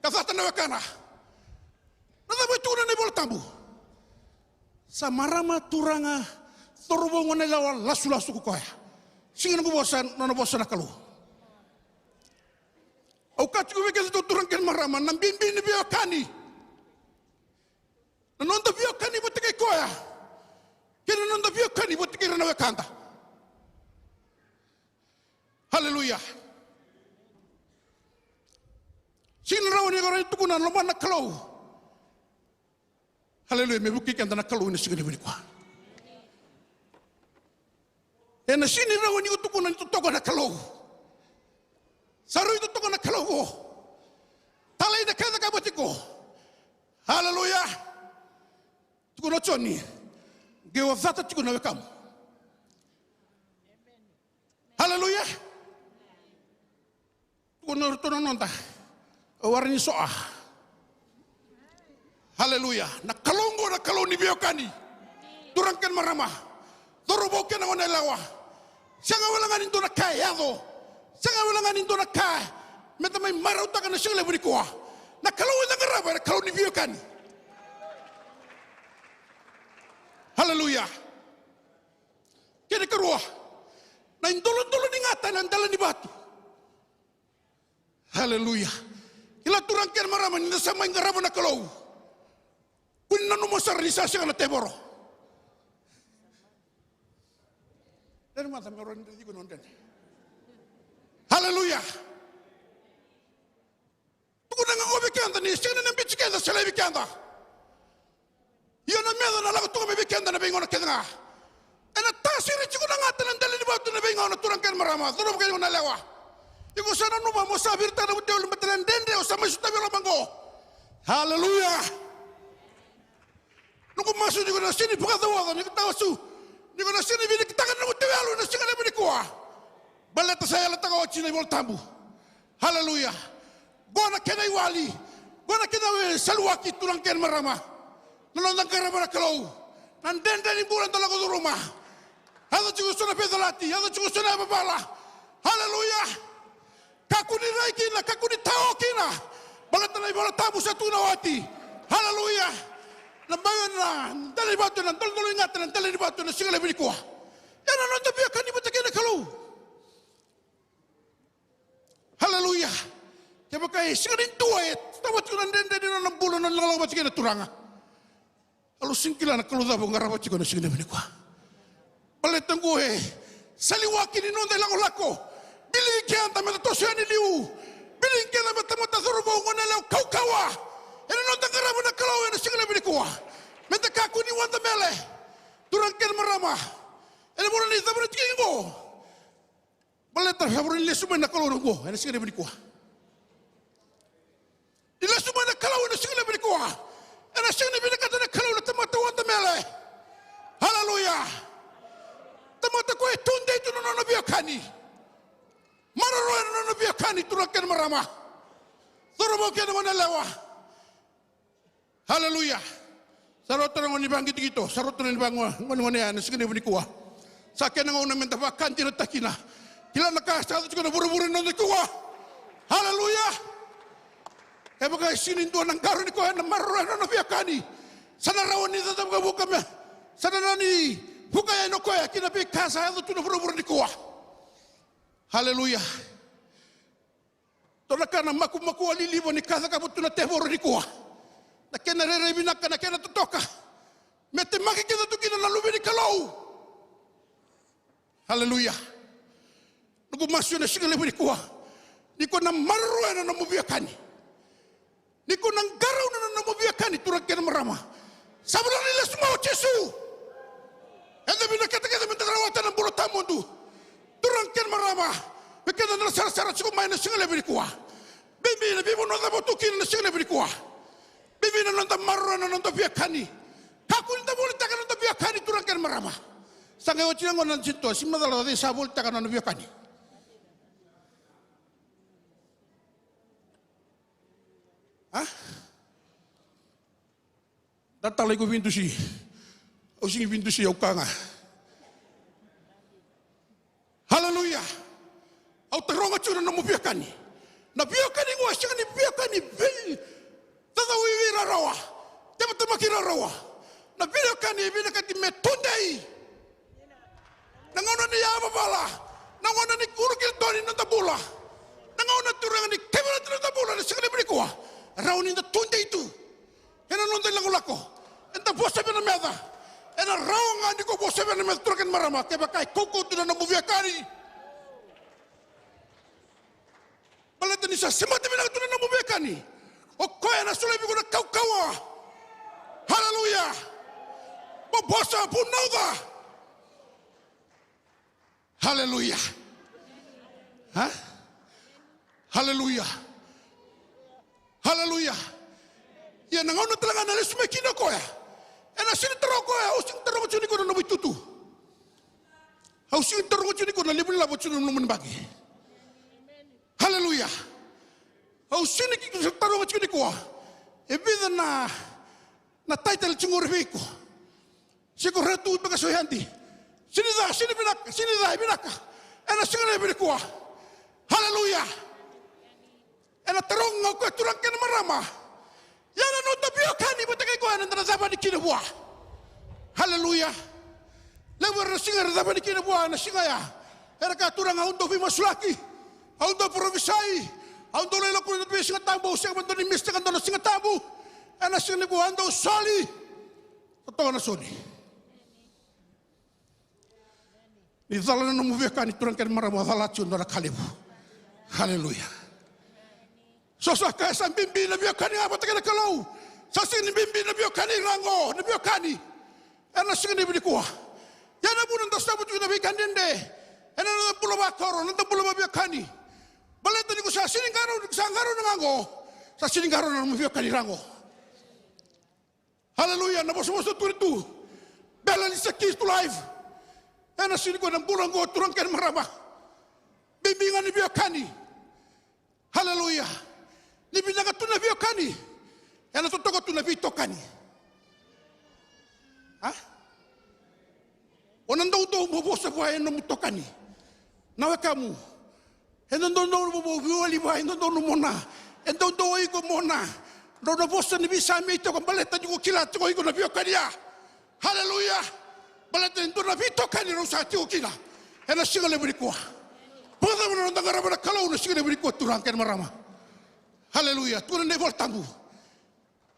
ka cata na wekana, na cava e tukuna na iVolatabu? Sa marama, turaga, cauravou, goneyalewa, lasulasu ko koya. Sega ni noqu vosa, nona vosa na Kalou. Au kaya tiko vei keda, turaga kei na marama, na bibi ni veiwekani, na noda veiwekani vata kei koya kei na noda veiwekani vata kei ira na wekada. Haleluya. Sega ni rawa ni ko rawa ni tukuna na lomana na Kalou. Haleluya. Me vukei keda na Kalou ena siga levu nikua. Ena sega ni rawa ni ko tukuna ni totoka na Kalou. Sa rui totoka na Kalou qo. Talai na ka e cakava tiko. Haleluya. Tukuna o Joni, qai o cata tiko na wekamu. Haleluya. Tukuna o ratou na noda, o wara ni soa. Haleluya. Na Kalou oqo na Kalou ni veiwekani. Turaga kei na marama, cauravou kei na goneyalewa. Sega wale ga ni dua na ka e yaco. Sega wale ga ni dua na ka meda mai marautaka na siga levu nikua. Na Kalou eda qarava ena Kalou ni veiwekani. Haleluya. Kena ikarua, na idolodolo ni gata ena dela ni vatu. Haleluya. Kila, turaga kei na marama, ni da sa mai qarava na Kalou, kua ni nanuma sara ni sa sega na tevoro. Dede mada me rawa ni dredre tiko na dredre. Haleluya. Tukuna ga qo vei keda ni sega ni na biuti keda se laivi keda. Ia na meca na lako tu ga mai vei keda na veigauna kece ga. Ena tasiri tiko na gata ena dela ni vatu ena veigauna, turaga kei na marama, cauravou kei na goneyalewa. Iko sa nanuma mo sa viritaka na vuteu, baleta na dredre o sa mai sotavi e loma qo. Haleluya. Noqu masu ni ko na sega ni vakacauoca, ni ko tawasu, ni ko na sega ni vinakataka na nomu tauyalu ena siga levu nikua. Baleta sa yalataka oti na iVolatabu. Haleluya. Qo na kena iwali, qo na kena veisaliwaki, turaga kei na marama. Na noda qarava na Kalou. Na dredre ni bula da lako curuma. Yaco tiko eso na veicalati, yaco tiko eso na yavavala. Haleluya. Kakua ni rai kina, kakua ni tao kina. Baleta na iVolatabu sa tukuna oti. Haleluya. Na mai na dela ni vatu, na dolodolo ni gata ena dela ni vatu ena siga levu nikua. Ena noda veiwekani vata kei na Kalou. Haleluya. Kevaka e sega ni dua e sotava tiko na dredre ni nona bula, nona lakolako vata kei na Turaga, au sega ni kila na Kalou cava o qarava tiko ena siga levu nikua. Baleta qo e saliwaki ni noda ilakolako. Biligi keda meda toso yani liu. Biligi keda me tamata cauravou, goneyalewa, kaukauwa. Ena noda qarava na Kalou ena siga levu nikua. Meda kakua ni wada mele. Turaga kei na marama. Ena vuku ni cava na tikina qo. Baleta sa vura ni lesu mai na Kalou na qo ena siga levu nikua. Ni lesu mai na Kalou ena siga levu nikua. Ena sega ni vinakata na Kalou na tamata wada mele. Haleluya. Tamata koya e tudei tu na nona veiwekani. Maroroya na nona veiwekani, turaga kei na marama. Cauravou kei na goneyalewa. Haleluya. Sa rauta na gauna ni vaqitoqito, sa rauta na gauna ni vagonegonea ena siga levu nikua. Sa kena gauna meda vakadinataka kina. Kila na ka sa yaco tiko ena vuravura ena noda nikua. Haleluya. Kevaka e sega ni dua na qaravi koya, na maroroya na nona veiwekani, sa na rawa ni cakava, vuka me, sa na rawa ni vuka yani o koya ki na veika sa yaco tu ena vuravura nikua. Haleluya. Dua na ka na makumakuwa liliva ni ka cakava tu na tevoro nikua. Na kena rairai vinaka, na kena totoka. Me temaki kece tu kina na luve ni Kalou. Haleluya. Noqu masu ena siga levu nikua, ni ko na maroroya na nomu veiwekani. Ni ko na qarauna na nomu veiwekani, turaga kei na marama. Sa vinaka ni lesu mai o Jisu. Eda vinakata kece meda rawata na bula tawamudu. Turaga kei na marama, vei keda na sarasara tiko mai na siga levu nikua. Bibi na veivanua cava o tu kina na siga levu nikua. Bibi na noda maroroya na noda veiwekani. Kakua ni da volitaka na noda veiwekani, turaga kei na marama. Sa qai oti na gauna na jitoa, si macala o cei sa volitaka na nona veiwekani. A? Da tala iko veidusi. Au sigi veidusi, au ka ga. Haleluya. Au taroga tiko na nomu veiwekani. Na veiwekani qo e sega ni veiwekani vei, caucau i vei rarawa, tevatevaki rarawa. Na veiwekani e vinakati me tudei. Na gauna ni yavavala, na gauna ni ulu kina dua ni noda bula, na gauna, turaga, ni kaivalati na noda bula ena siga levu nikua, rawa ni da tudei tu ena noda ilakolako. Eda vosa vei na meca. Ena rawa ga ni ko vosa vei na meca, turaga kei na marama, kevaka e kaukauwa tu na nomu veiwekani. Baleta ni sa semati vinaka tu na nomu veiwekani, o koya ena solia vei iko na kaukauwa. Haleluya. Mo vosa, vunauca. Haleluya. A? Haleluya. Haleluya. Ia na gauna tale ga ena lesu mai kina o koya, ena sega ni taroga o koya, au sega ni taroga tiko nikua na nomu itutu. Au sega ni taroga tiko nikua na levu ni lavo tiko na nomuni baqe. Haleluya. Au sega ni taroga tiko nikua e vica na, na title tiko qori vei iko. Se ko raica tu beka so yadi. Sega ni ca, sega ni vinaka, sega ni ca, e vinaka. Ena siga levu nikua. Haleluya. Ena taroga o koya, turaga kei na marama. Ia na noda veiwekani vata kei koya eda na cava yani kina vua. Haleluya. Levu era na sega ni cava yani kina vua ena siga ya. Era kaya, turaga, au dau veimasulaki, au dau parofisai, au dau lai lako ena vei Siga Tabu, au sega vakadua ni misitaka e dua na Siga Tabu. Ena siga nikua au dau soli. Totoka na soli. Ni cala na nomu veiwekani, turaga kei na marama, cala tiko e dua na ka levu. Haleluya. So sa kaya sa bibi na veiwekani ga vata kei na Kalou. Sa sega ni bibi na veiwekani ra qo, na veiwekani ena siga levu nikua. Ia na vuna da sobu tiko ena veika dede ena noda bula vakoro, noda bula vaveiwekani. Baleta ni ko sa sega ni qarauna, ni ko sa qarauna ga qo, sa sega ni qarauna na nomu veiwekani ra qo. Haleluya. Na vosavosa tu, tu balance is the key to life. Ena siga nikua na bula qo, turaga kei na marama, bibi ga na veiwekani. Haleluya. Ni vinaka tu na veiwekani, ena totoka tu na veitokani. A? O na doudou mo vosa vua e nomu tokani, na wekamu. E dodonu mo veiwali vua, e dodonu mo na, e dodonu o iko mo na, drau na vosa ni veisamei toka, baleta ni ko kila tiko o iko na veiwekani ya. Haleluya. Baleta e dua na veitokani rau sa tiko kina ena siga levu nikua. Vakacava na noda qarava na Kalou na siga levu nikua, turaga kei na marama? Haleluya. Tukuna na iVolatabu,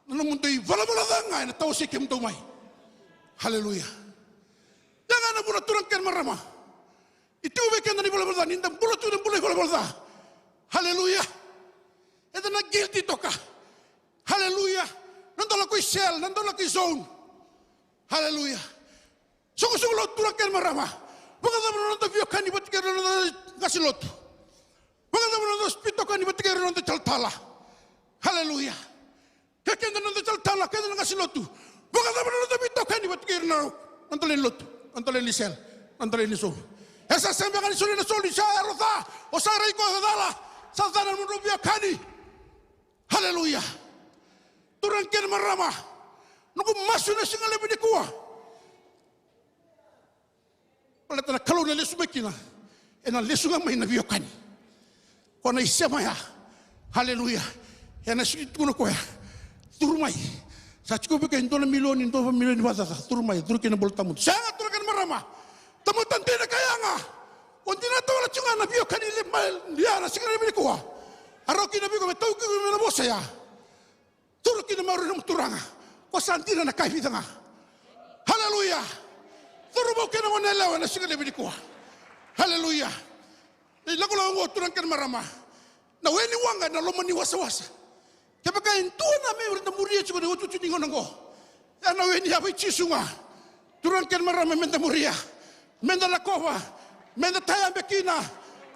na nomudou ivalavala ca ga ena tawasei kemudou mai. Haleluya. Ya ga na vuna, turaga kei na marama, e tiko vei keda na ivalavala ca, ni da bula tu na bula ivalavala ca. Haleluya. Eda na guilty toka. Haleluya. Noda lako i cell, noda lako i zone. Haleluya. Soqosoqo lotu, turaga kei na marama. Vakacava na noda veiwekani vata kei ira na noda qase lotu? Vakacava na noda veitokani vata kei ira na noda talatala? Haleluya. Kei keda na noda talatala, keda na qase lotu. Vakacava na noda veitokani vata kei ira na noda lewe ni lotu, noda lewe ni cell, noda lewe ni zone? E sa sega beka ni soli na soli, sa yalo ca, o sa rai koya cala, sa ca na nomudrau veiwekani. Haleluya. Turaga kei na marama, noqu masu ena siga levu nikua. Baleta na Kalou na lesu mai kina, ena lesu ga mai na veiwekani. Ko na isema ya. Haleluya. Ena sega ni tukuna o koya, curu mai. Sa tiko vei keda e dua na milioni, dua na milioni vakacaca. Curu mai, curu kina bula tawamudu. Sega, turaga kei na marama. Tamata dina ka yaga. O dinata wale tiko ga na veiwekani levu mai ya ena siga levu nikua. A rawa kina vei iko me taukei iko mai na vosa ya. Curu kina mai o ira na nomu turaga. Ko sa dina na ka e vica ga. Haleluya. Curu vou kei na goneyalewa ena siga levu nikua. Haleluya. Na ilakolako oqo, turaga kei na marama, na we ni waqa ena loma ni wasawasa. Kevaka e dua na me da muria tiko na iotioti ni gauna oqo, ena we ni yavu i Jisu ga. Turaga kei na marama, me da muria, me da lakova, me da tayabe kina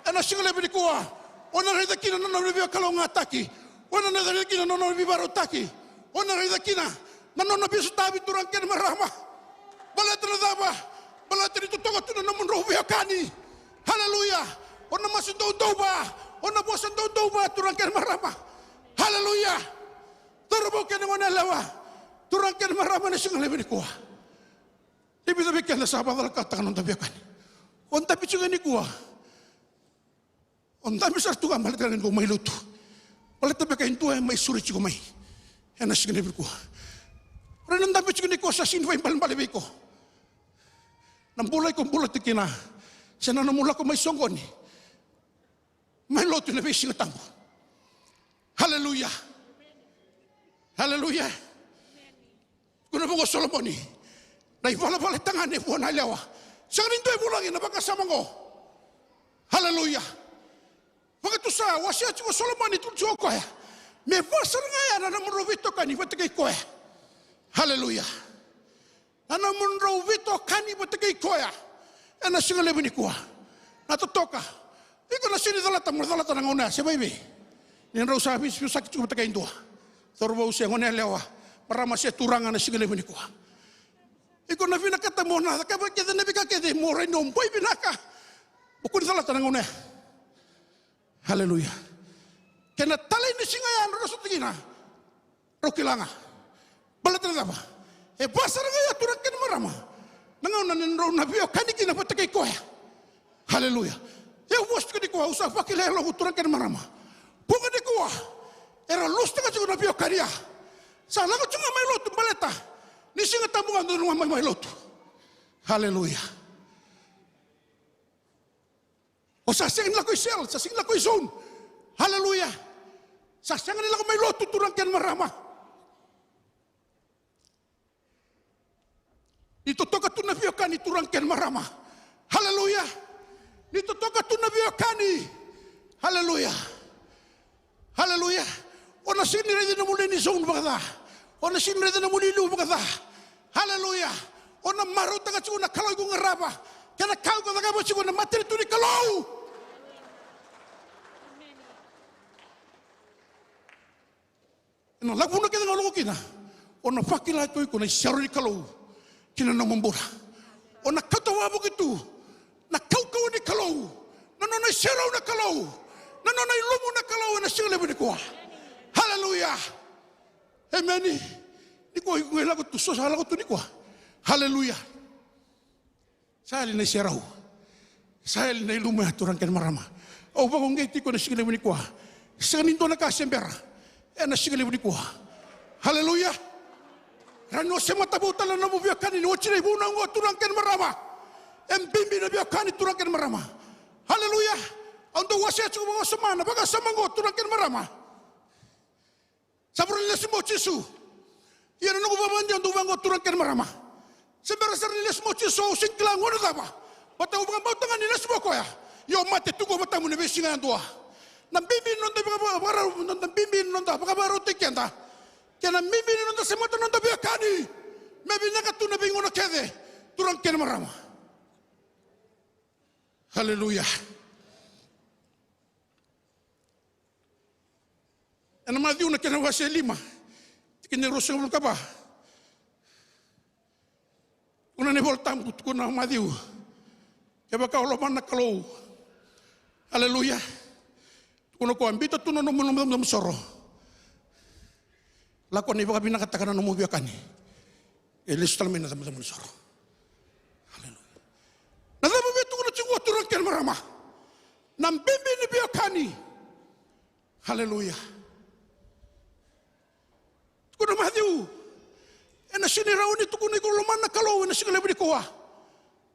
ena siga levu nikua. O na raica kina na nona veivakalougatataki, o na raica kina na nona veivakarautaki, o na raica kina na nona veisotavi, turaga kei na marama. Baleta na cava? Baleta ni totoka tu na nomudrau veiwekani. Haleluya. O na masu doudou vua, o na vosa doudou vua, turaga kei na marama. Haleluya. Cauravou kei na goneyalewa, turaga kei na marama, ena siga levu nikua. E vica vei keda sa vakacalakataka na noda veiwekani. O dabe tiko nikua, o dabe sara tu ga baleta ga ni ko mai lotu. Baleta beka e dua e mai suri tiko mai ena siga levu nikua. O ira na dabe tiko nikua, sa sega ni vakaibalebale vei iko na bula iko bula tiko kina, se na nomu lako mai soqoni, mai lotu ena veisiga tabu. Haleluya. Haleluya. Tukuna vaqo o Solomoni, na ivalavala e tagane vua na yalewa. Sega ni dua e vulagi na vakasama oqo. Haleluya. Vakatusa, wasea tiko o Solomoni, tukuna tiko o koya, me vua sara ga ya na nomudrau veitokani vata kei koya. Haleluya. Na nomudrau veitokani vata kei koya ena siga levu nikua. Na totoka. Iko na sega ni calata, mo calata na gauna ya, se vakaevei? Ni drau sa veivosaki tiko vata kei dua, cauravou se goneyalewa, marama se turaga, na siga levu nikua. Iko na vinakata mo na cakava kece na veika kece mo rawa ni o boi vinaka. Mo kua ni calata na gauna ya. Haleluya. Kena talei ni siga ya drau sota kina, drau kila ga. Baleta na cava? E vua sara ga ya, turaga kei na marama, na gauna ni drau na veiwekani kina vata kei koya. Haleluya. Au vosa tiko nikua, au sa vakila e yaloqu, turaga kei na marama. Vuqa nikua era lusutaka tiko na veiwekani ya. Sa lako tiko ga mai lotu baleta ni Siga Tabu ga, dodonu ga mai, mai lotu. Haleluya. O sa sega ni lako i cell, sa sega ni lako i zone. Haleluya. Sa sega ni lako mai lotu, turaga kei na marama. Ni totoka tu na veiwekani, turaga kei na marama. Haleluya. Ni totoka tu na veiwekani. Haleluya. Haleluya. O na sega ni raica na nomuni zone vakaca. O na sega ni raica na nomuni liu vakaca. Haleluya. O na marautaka tiko na Kalou iko qarava kei na ka iko cakava tiko ena matanitu ni Kalou. Ena lavuna kece ga o lako kina, o na vakila tu o iko na isero ni Kalou ki na nomu bula. O na kauta wavoki tu na kaukauwa ni Kalou, na nona iserau na Kalou, na nona ilumu na Kalou ena siga levu nikua. Haleluya. Emeni. Nikua iko qai lako tu, so sa lako tu nikua. Haleluya. Sa yali na iserau. Sa yali na ilumu ya, turaga kei na marama. Au vakauqeti iko ena siga levu nikua. Sega ni dua na ka se bera ena siga levu nikua. Haleluya. Rawa ni o semata vou tale na nomu veiwekani ni oti na ivunau oqo, turaga kei na marama. E bibi na veiwekani, turaga kei na marama. Haleluya. Au dau wasea tiko vakawasoma na vakasama oqo, turaga kei na marama. Sa vura ni lesu mai o Jisu. Ia na noqu vakavakadewa, dou vaqo, turaga kei na marama. Se bera sara ni lesu mai o Jisu, au sega ni kila gauna cava. Baleta au vakabauta ga ni lesu mai o koya, ia o mate tu qo vatamu ena veisiga yadua. Na bibi ni noda vakavakarau, noda bibi ni noda vakavakarautaki keda, kei na bibi ni noda semata na noda veiwekani, me vinaka tu na veigauna kece, turaga kei na marama. Haleluya. Ena Maciu na kena wase lima, tikina e ruasagavulu ka va. Tukuna na iVola Tabu, tukuna o Maciu, kevaka o lomana na Kalou. Haleluya. Tukuna o koya, biuta tu na nomu icabocabo ni soro. Lako ni vakavinakataka na nomu veiwekani. E lesu tale mai na icabocabo ni soro. Haleluya. Na cava vei tukuna tiko, turaga kei na marama? Na bibi ni veiwekani. Haleluya. Tukuna o Maciu, ena sega ni rawa ni tukuna iko lomana na Kalou ena siga levu nikua.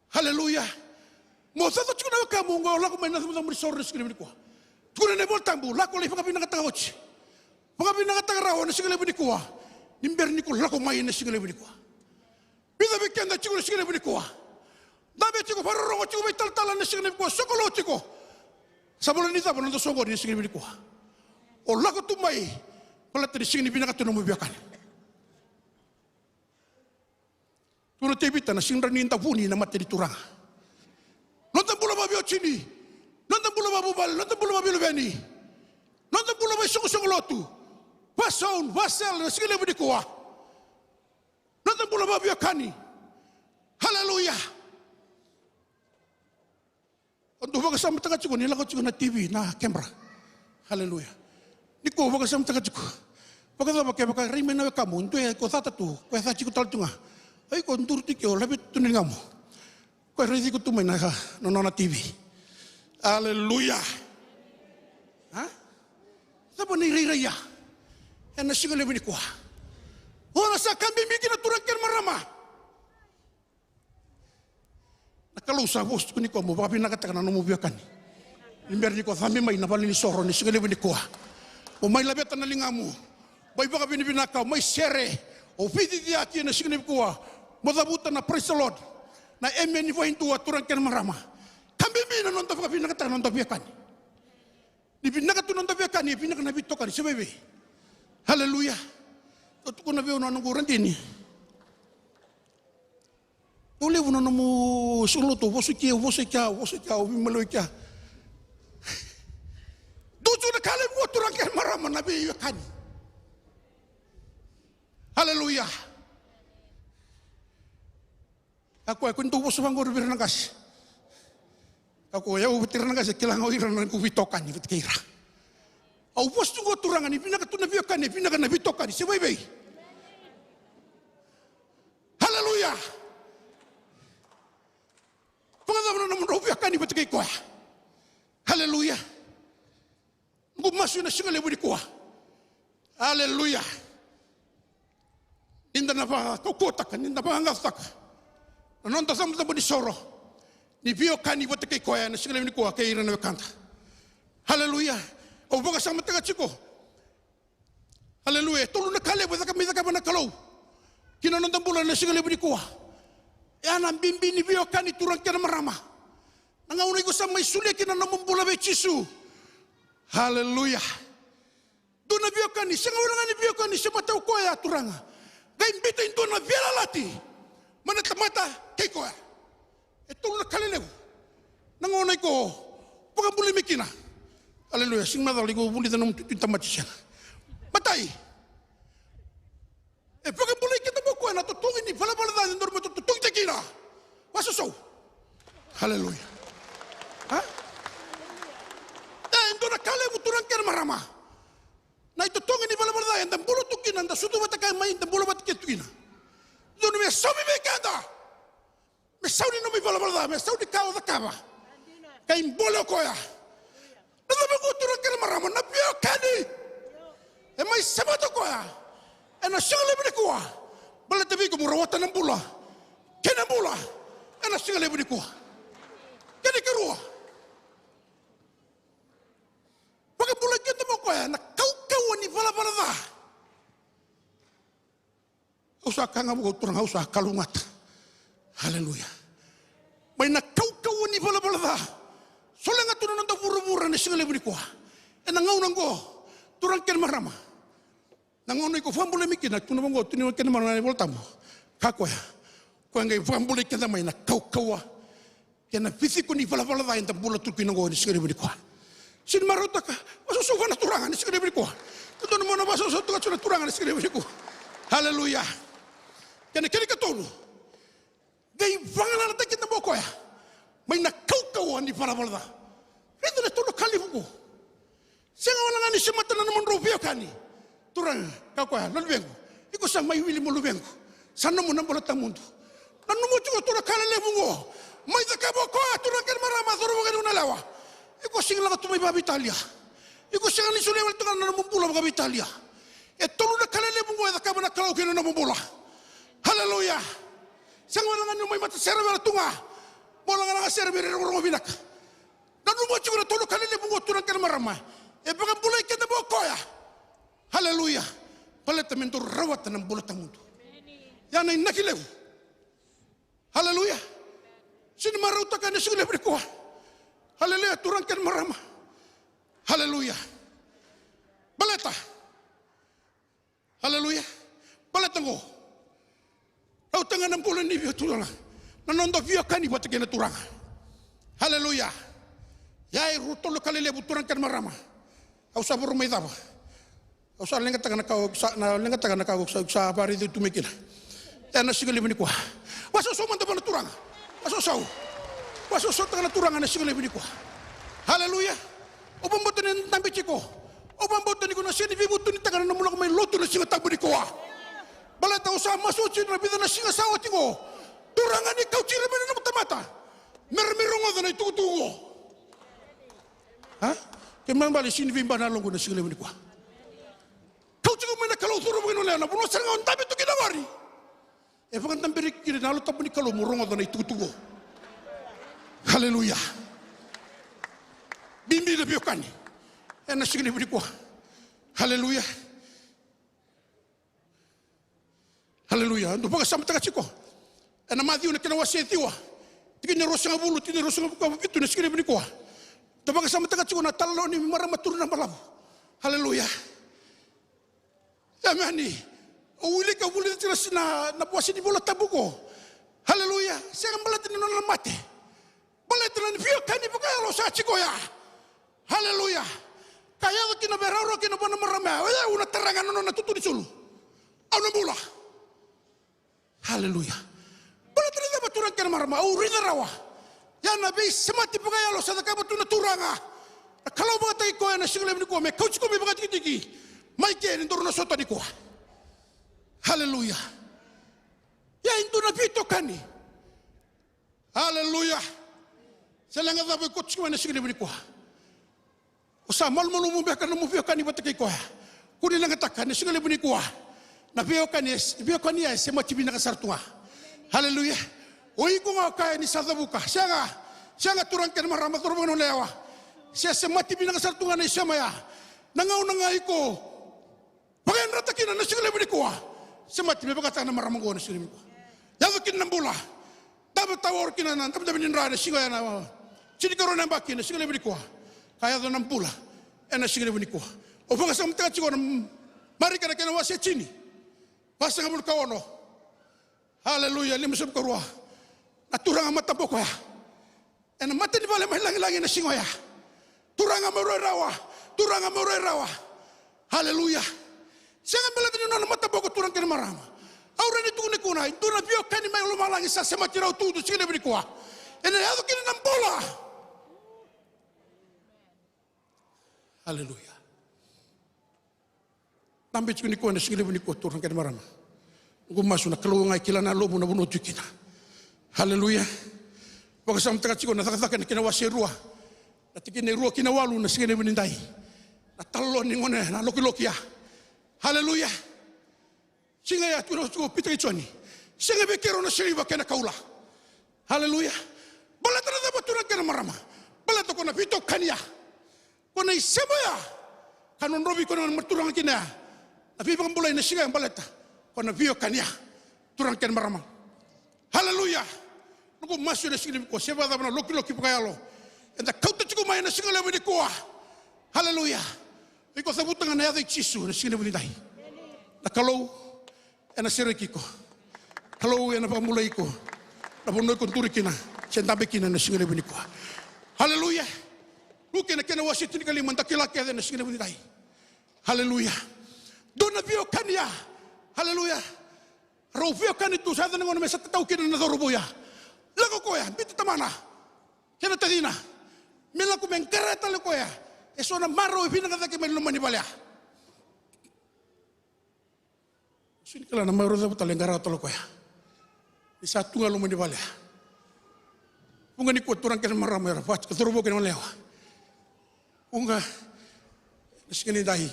Haleluya. Mo caca tiko na wekamu, qo lako mai na icabocabo ni soro ena siga levu nikua. Tukuna na iVola Tabu, lako lai vakavinakataka oti. Vakavinakataka rawa ena siga levu nikua, ni bera ni ko lako mai ena siga levu nikua. Vica vei keda tiko ena siga levu nikua, dabe tiko, vakarorogo tiko, veitalatala ena siga levu nikua, sokalou tiko. Sa voleka ni cava na noda soqoni ena siga levu nikua? O lako tu mai Baleta ni sega ni vinaka tu na nomu veiwekani. Tukuna o Tevita, na sega ni da vuni na mata ni Turaga. Noda bula vaveiwatini, noda bula vavuvale, noda bula vaveiloveni, noda bula vaisoqosoqo lotu, vasaun, vasel, na siga levu nikua. Noda bula vaveiwekani. Haleluya. O dau vakasamataka tiko ni lako tiko na T V, na camera. Haleluya. Nikua o vakasamataka tiko. Vakacava kevaka rai mai na wekamu, dua e ko cata tu, ko e ca tiko tale tu ga. Ai ko duru tiko, o laveti tu na ligamu. Ko e raici iko tu mai na, na nona T V. Haleluya. A? Cava na irairai ya? Ena siga levu nikua. O na sa ka bibi kina turaga kei na marama. Na Kalou sa vosa tiko nikua mo vakavinakataka na nomu veiwekani. Ni bera ni ko cabe mai na vale ni soro ni siga levu nikua. Mo mai laveta na ligamu. Mai vakavinavinaka, mai sere. O vei cici ati ena siga levu nikua. Mo cavuta na praise the Lord. Na emeni vakaidua turaga kei na marama. Ka bibi na noda vakavinakataka na noda veiwekani. Ni vinaka tu na noda veiwekani, e vinaka na veitokani, se vaivei. Haleluya. Au tukuna vei au na noqu radini. Dau levu na nomu siga lotu, vosa i ke, vosa i kea, vosa i kea, o veimaliwai kea. Dau tu na ka levu vua turaga kei na marama na veiwekani. Haleluya. Ka koya, ko dau vosa vaqori vei ira na qase. Ka koya, au vata ira na qase, kila ga o ira na noqu veitokani vata kei ira. Au vosa tu qo turaga ni vinaka tu na veiwekani, e vinaka na veitokani, se vaivei. Haleluya. Vakacava na nomudrau veiwekani vata kei koya? Haleluya. Noqu masu ena siga levu nikua. Haleluya. Ni da na vakaukauwataka, ni da vaqaqacotaka na noda cabocabo ni soro ni veiwekani vata kei koya ena siga levu nikua kei ira na wekada. Haleluya. Au vakasamataka tiko. Haleluya. E tolu na ka levu e caka, mai cakava na Kalou ki na noda bula ena siga levu nikua. E a na bibi ni veiwekani turaga kei na marama. Na gauna iko sa mai solia kina na nomu bula vei Jisu. Haleluya. Dua na veiwekani, sega wale ga ni veiwekani, se mata o koya turaga. Qai biuta e dua na veiyalayalati mai na tamata kei koya. E tolu na ka lelevu. Na gauna iko vakabulai mai kina. Haleluya. Sega ni macala iko vulica na nomu tutu ni tamata, sega. Matai. E vakabulai keda mai o koya na totogi ni valavala ca eda dau mai totogi kina. Vasoso. Haleluya. A? E dua na ka levu turaga kei na marama. Na itotogi ni valavala ca eda bula tu kina, eda sucu vata kaya mai, eda bula vata kei tu kina. Dodonu me saumi vei keda. Me sau ni nomu ivalavala ca, me sau ni ka o cakava. Ka ibole o koya. Na cava qo turaga kei na marama, na veiwekani. E mai semata o koya ena siga levu nikua. Baleta vei iko mo rawata na bula. Kei na bula ena siga levu nikua. Kena ikarua. Vakabulai keda mai o koya na kaukauwa ni valavala ca. Au sa kaya ga vua, turaga, au sa kalougata. Haleluya. Mai na kaukauwa ni valavala ca. Solega tu na noda vuravura ena siga levu nikua. Ena gauna oqo, turaga kei na marama. Na gauna iko vakabulai mai kina, tukuna vaqo, tukuna kei na marama na iVolatabu. Ka koya. Koya qai vakabulai keda mai na kaukauwa kei na veiciko ni valavala ca eda bula tu kina oqo ena siga levu nikua. Sega ni marautaka, vasoso vua na Turaga ena siga levu nikua. Dodonu mo na vasoso tu ga vua na Turaga ena siga levu nikua. Haleluya. Kena, kena ikatolu. Qai vagalalataki keda mai o koya mai na kaukauwa ni valavala ca. Raica na tolu na ka levu qo. Sega wale ga ni semata na nomudrau veiwekani. Turaga, kaya o koya, na luvequ. Iko sa mai wili mo luvequ. Sa nomu na bula tawamudu. Nanuma tiko na tolu na ka lelevu qo. Mai cakava o koya, turaga kei na marama, cauravou kei na goneyalewa. Iko sega ni lako tu mai vakaveitalia. Iko sega ni solia wale tu ga na nomu bula vakaveitalia. E tolu na ka lelevu qo e cakava na Kalou kei na nomu bula. Haleluya. Sega wale ga ni o mai matasere wale tu ga. Mo lagalaga sere vei ira e rogorogo vinaka. Nanuma tiko na tolu na ka lelevu qo, turaga kei na marama. E vakabulai keda mai o koya. Haleluya. Baleta me daru rawata na bula tawamudu. Ya na inaki levu. Haleluya. Sega ni marautaka ena siga levu nikua. Haleluya, turaga kei na marama. Haleluya. Baleta qo. Rauta ga na bula ni via Turaga. Na noda veiwekani vata kei na Turaga. Haleluya. Ia e rua tolu ka lelevu turaga kei na marama. Au sa voro mai cava. Au sa leqataka na ka, au sa, na leqataka na ka, au sa, au sa vakaraici tu mai kina. Ena siga levu nikua. Vakasausau mada vua na Turaga. Vakasausau. Vakasausautaka na Turaga na siga levu nikua. Haleluya. Au vakabauta ni dabe tiko. Au vakabauta ni ko na sega ni veivutunitaka na nomu lako mai lotu na Siga Tabu nikua. Baleta au sa masu oti na vica na siga sa oti qo. Turaga ni kauti ira mai na nomu tamata. Me ra mai rogoca na itukutuku qo. A? Ke me bale sini veiba na loqu na siga levu nikua. Kauti iko mai na Kalou, curu vakavinaka na vanua sara ga o dabe tu kina qori. E vakadaberi kina na Yalo Tabu ni Kalou mo rogoca na itukutuku. Haleluya. Bibi na veiwekani ena siga levu nikua. Haleluya. Haleluya. Dou vakasamataka tiko ena Maciu na kena wase e ciwa, tikina e ruasagavulu, tikina e ruasagavulu ka vitu na siga levu nikua. Dou vakasamataka tiko na talanoa ni marama turu na balavu. Haleluya. Emeni. Au wilika, au vulica tiko na, na wase ni Vola Tabu qo. Haleluya. Sega baleta ni nona mate. Baleta na veiwekani vakayalo sa tiko ya. Haleluya. Ka yaco kina, veirawarawa kina vua na marama ya. Oya au na tara ga na nona tutu ni sulu. Au na bula. Haleluya. Baleta na cava, turaga kei na marama, au raica rawa. Ia na veisemati vakayalo sa cakava tu na Turaga. Na Kalou vakataki koya ena siga levu nikua me kauti iko mai vakatikitiki. Mai ke ni daru na sota nikua. Haleluya. Ia e dua na veitokani. Haleluya. Se leqa cava iko tiko mai na siga levu nikua. O sa malumalumu beka na nomu veiwekani vata kei koya. Kua ni leqataka na siga levu nikua. Na veiwekani, veiwekani ya e semati vinaka sara tu ga. Haleluya. O iko ga o kaya ni sa cavuka. Sega, sega turaga kei na marama, cauravou kei na goneyalewa. Se semati vinaka sara tu ga na isema ya. Na gauna ga iko vakayadreta kina na siga levu nikua. Semati me vakataka na marama oqo na siga levu nikua. Yaco kina na bula. Dave tawaoro kina na davedave ni dra ena siga ya na tinikarua na yabaki na siga levu nikua. Ka yaco na bula ena siga levu nikua. Au vakasamataka tiko na Marika na kena wase tini, vasagavulu ka ono. Haleluya, limasagavulu ka rua. Na turaga mataboko ya. Ena mata ni vale mai lagilagi ena siga oya. Turaga mai rua e rawa. Turaga mai rua e rawa. Haleluya. Sega baleta ni nona mataboko, turaga kei na marama. Au rawa ni tukuna iko na, e dua na veiwekani mai lomalagi sa semati rau tu na siga levu nikua. Ena yaco kina na bula. Haleluya. Dabe tiko nikua ena siga levu nikua, turaga kei na marama. Noqu masu na Kalou ga e kila na yalomu, na vanua o tu kina. Haleluya. Vakasamataka tiko na Cakacaka na kena wase e rua, na tikina e rua ki na walu na siga levu nidai. Na talanoa ni gone na lokiloki ya. Haleluya. Siga ya tukuna tiko o Pita kei Joni, sega vei keirau na siliva kei na koula. Haleluya. Baleta na cava, turaga kei na marama? Baleta ko na veitokani ya. Ko na isema ya ka drodrovi iko na turaga kina ya. Na veivakabulai na siga ya baleta ko na veiwekani ya, turaga kei na marama. Haleluya. Noqu masu ena siga levu nikua, se vakacava na lokiloki vakayalo eda kauta tiko mai ena siga levu nikua. Haleluya. Iko cavuta ga na yaca i Jisu ena siga levu nidai. Na Kalou ena sereki iko. Kalou ena vakabulai iko. Na vanua iko duri kina se dabe kina ena siga levu nikua. Haleluya. Luke na kena wase tinikalima, da kila kece ena siga levu nidai. Haleluya. Dua na veiwekani ya. Haleluya. Rau veiwekani tu, sa yaco na gauna me sa tatau kina na cauravou ya. Lako koya, biuta tamana kei na tacina me lako me qara tale koya eso na marau e vinaka cake mai loma ni vale ya. Sega ni kila na marau cava tale e qara tale koya. Ni sa tu ga loma ni vale ya. Vuqa nikua, turaga kei na marama, era vaka tiko, cauravou kei na goneyalewa. Vuqa na siga nidai.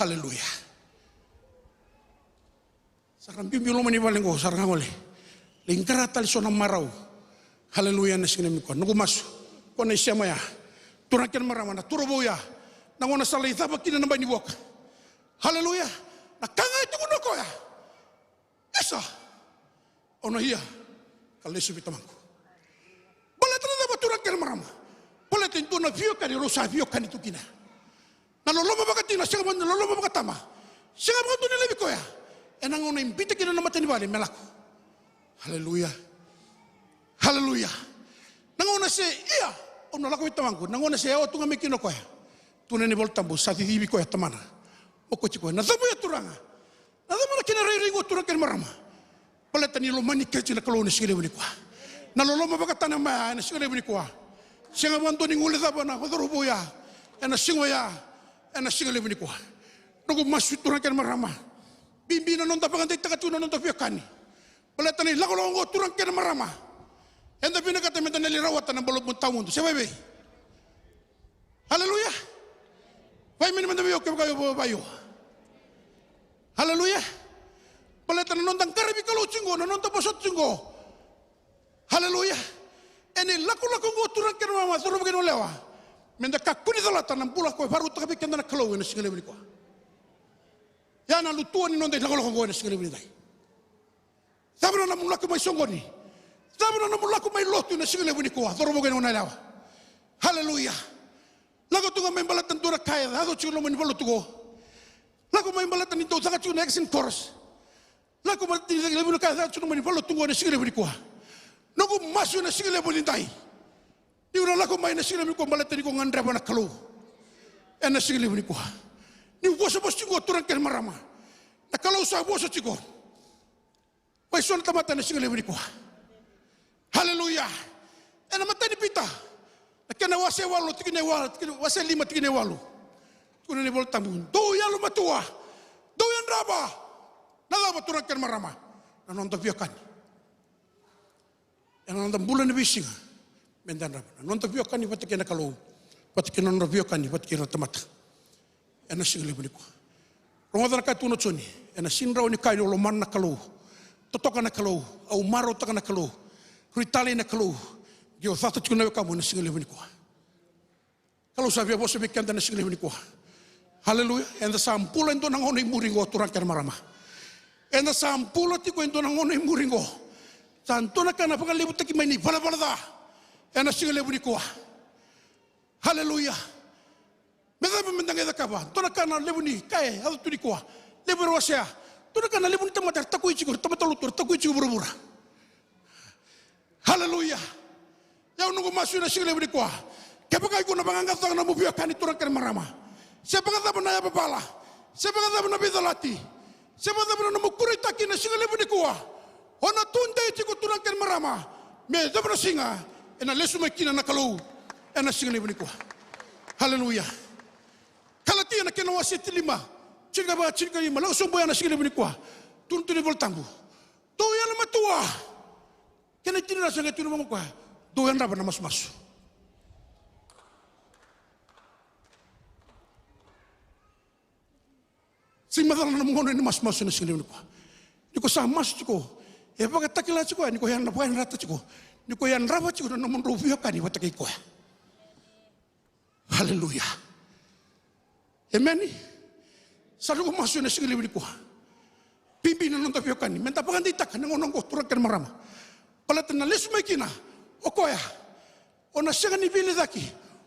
Haleluya. Sa ra biubiu loma ni vale qo, sa ra gole. Lai qara tale so na marau. Haleluya, na siga nikua. Noqu masu, ko na isema ya, turaga kei na marama, na cauravou ya, na gauna sa lai cava kina na bai ni vuaka. Haleluya. Na ka ga e tukuna o koya, isa, au na ia ka lesu vei tamaqu. Baleta na cava, turaga kei na marama? Baleta e dua na veiwekani rau sa veiwekani tu kina. Na loloma vakatina sega vakadua na loloma vakatama. Sega vakadua ni laivi koya. Ena gauna e biuta kina na matanivale me lako. Haleluya. Haleluya. Na gauna se, ia, au na lako vei tamaqu, na gauna se yawa tu ga mai kina o koya. Tukuna na iVolatabu, sa cicivi koya tamana. Okoti koya. Na cava ya, Turaga? Na cava na kena rairai qo, turaga kei na marama? Baleta ni lomani kece na Kalou ena siga levu nikua. Na loloma vakatanamaya ena siga levu nikua. Sega vakadua ni guilecava na cauravou ya ena siga oya, ena siga levu nikua. Noqu masu, turaga kei na marama, bibi na noda vakadeitaka tiko na noda veiwekani. Baleta na ilakolako oqo, turaga kei na marama, eda vinakata meda na lai rawata na bula tawamudu. Se vakaevei? Aleluya. Vakaemeni mada vei au kevaka o vakaio. Aleluya. Baleta na noda qaravi Kalou tiko qo, na noda vosota tiko qo. Aleluya. Ena ilakolako oqo, turaga kei na marama, cauravou kei na gone yalewa, meda kakua ni calata na bula koya e vakarautaka vei keda na Kalou ena siga levu nikua. Ya na lutua ni noda ilakolako oqo ena siga levu nidai. Cava na nomu lako mai soqoni? Cava na nomu lako mai lotu ena siga levu nikua, cauravou kei na gone yalewa? Aleluya. Lako tu ga mai baleta dua na ka e yaco tiko ena loma ni valenilotu qo. Lako mai baleta ni dau caka tiko na action course. Lako mai baleta ni levu na ka e yaco tiko ena loma ni valenilotu qo ena siga levu nikua. Noqu masu ena siga levu nidai, ni o na lako mai ena siga levu nikua baleta ni o gadreva na Kalou. Ena siga levu nikua, niu vosavosa tiko qo, turaga kei na marama, na Kalou sa vosa tiko vei so na tamata ena siga levu nikua. Aleluya. Ena imatai ni Pita, na kena wase walu, tikina e walu, tikina, wase lima, tikina e walu. Tukuna na iVolatabu, dou yalomatua, dou yadrava. Na cava, turaga kei na marama? Na noda veiwekani. Ena noda bula ena veisiga, meda yadrava na noda veiwekani vata kei na Kalou, vata kei na noda veiwekani vata kei ira na tamata. Ena siga levu nikua, rogoca na ka e tukuna o Joni. Ena sega ni rawa ni kaya ni o lomana na Kalou, totoka na Kalou, au marautaka na Kalou, rui talei na Kalou, ke o cata tiko na wekamu ena siga levu nikua. Kalou sa via vosa vei keda ena siga levu nikua. Aleluya. Eda sa bula e dua na gauna i muri qo, turaga kei na marama. Eda sa bula tiko e dua na gauna i muri qo. Sa dua na ka na vakalevutaki mai ni valavala ca ena siga levu nikua. Aleluya. Me cava meda qai cakava? Dua na ka na levu ni ka e yaco tu nikua. Levu era wasea. Dua na ka na levu ni tamata era takoi tiko, era tamata lotu, era takoi tiko vuravura. Aleluya. Ia au noqu masu ena siga levu nikua, kevaka iko na vaqaqacotaka na nomu veiwekani, turaga kei na marama, se vakacava na yavavala, se vakacava na veicalati, se vakacava na nomu kureitaki ena siga levu nikua, o na tudei tiko, turaga kei na marama, me yacova na siga ena lesu mai kina na Kalou ena siga levu nikua. Aleluya. Kalatia na kena wase tilima, tinikava, tinikalima, lako sobu ya ena siga levu nikua. Tukuna tu na iVolatabu, dou yalomatua. Kena itinitini sa qai tukuna vaqo o koya, dou yadrava na masumasu. Sega ni macala na nomu gauna ni masumasu ena siga levu nikua. Ni ko sa masu tiko, e vakatakila tiko ya ni ko yadra, vakayadrata tiko. Ni ko yadrava tiko na nomudrau veiwekani vata kei koya. Aleluya. Emeni. Sa noqu masu ena siga levu nikua, bibi na noda veiwekani, meda vakadeitaka na gauna oqo, turaga kei na marama. Baleta na lesu mai kina o koya, o na sega ni veilecaki,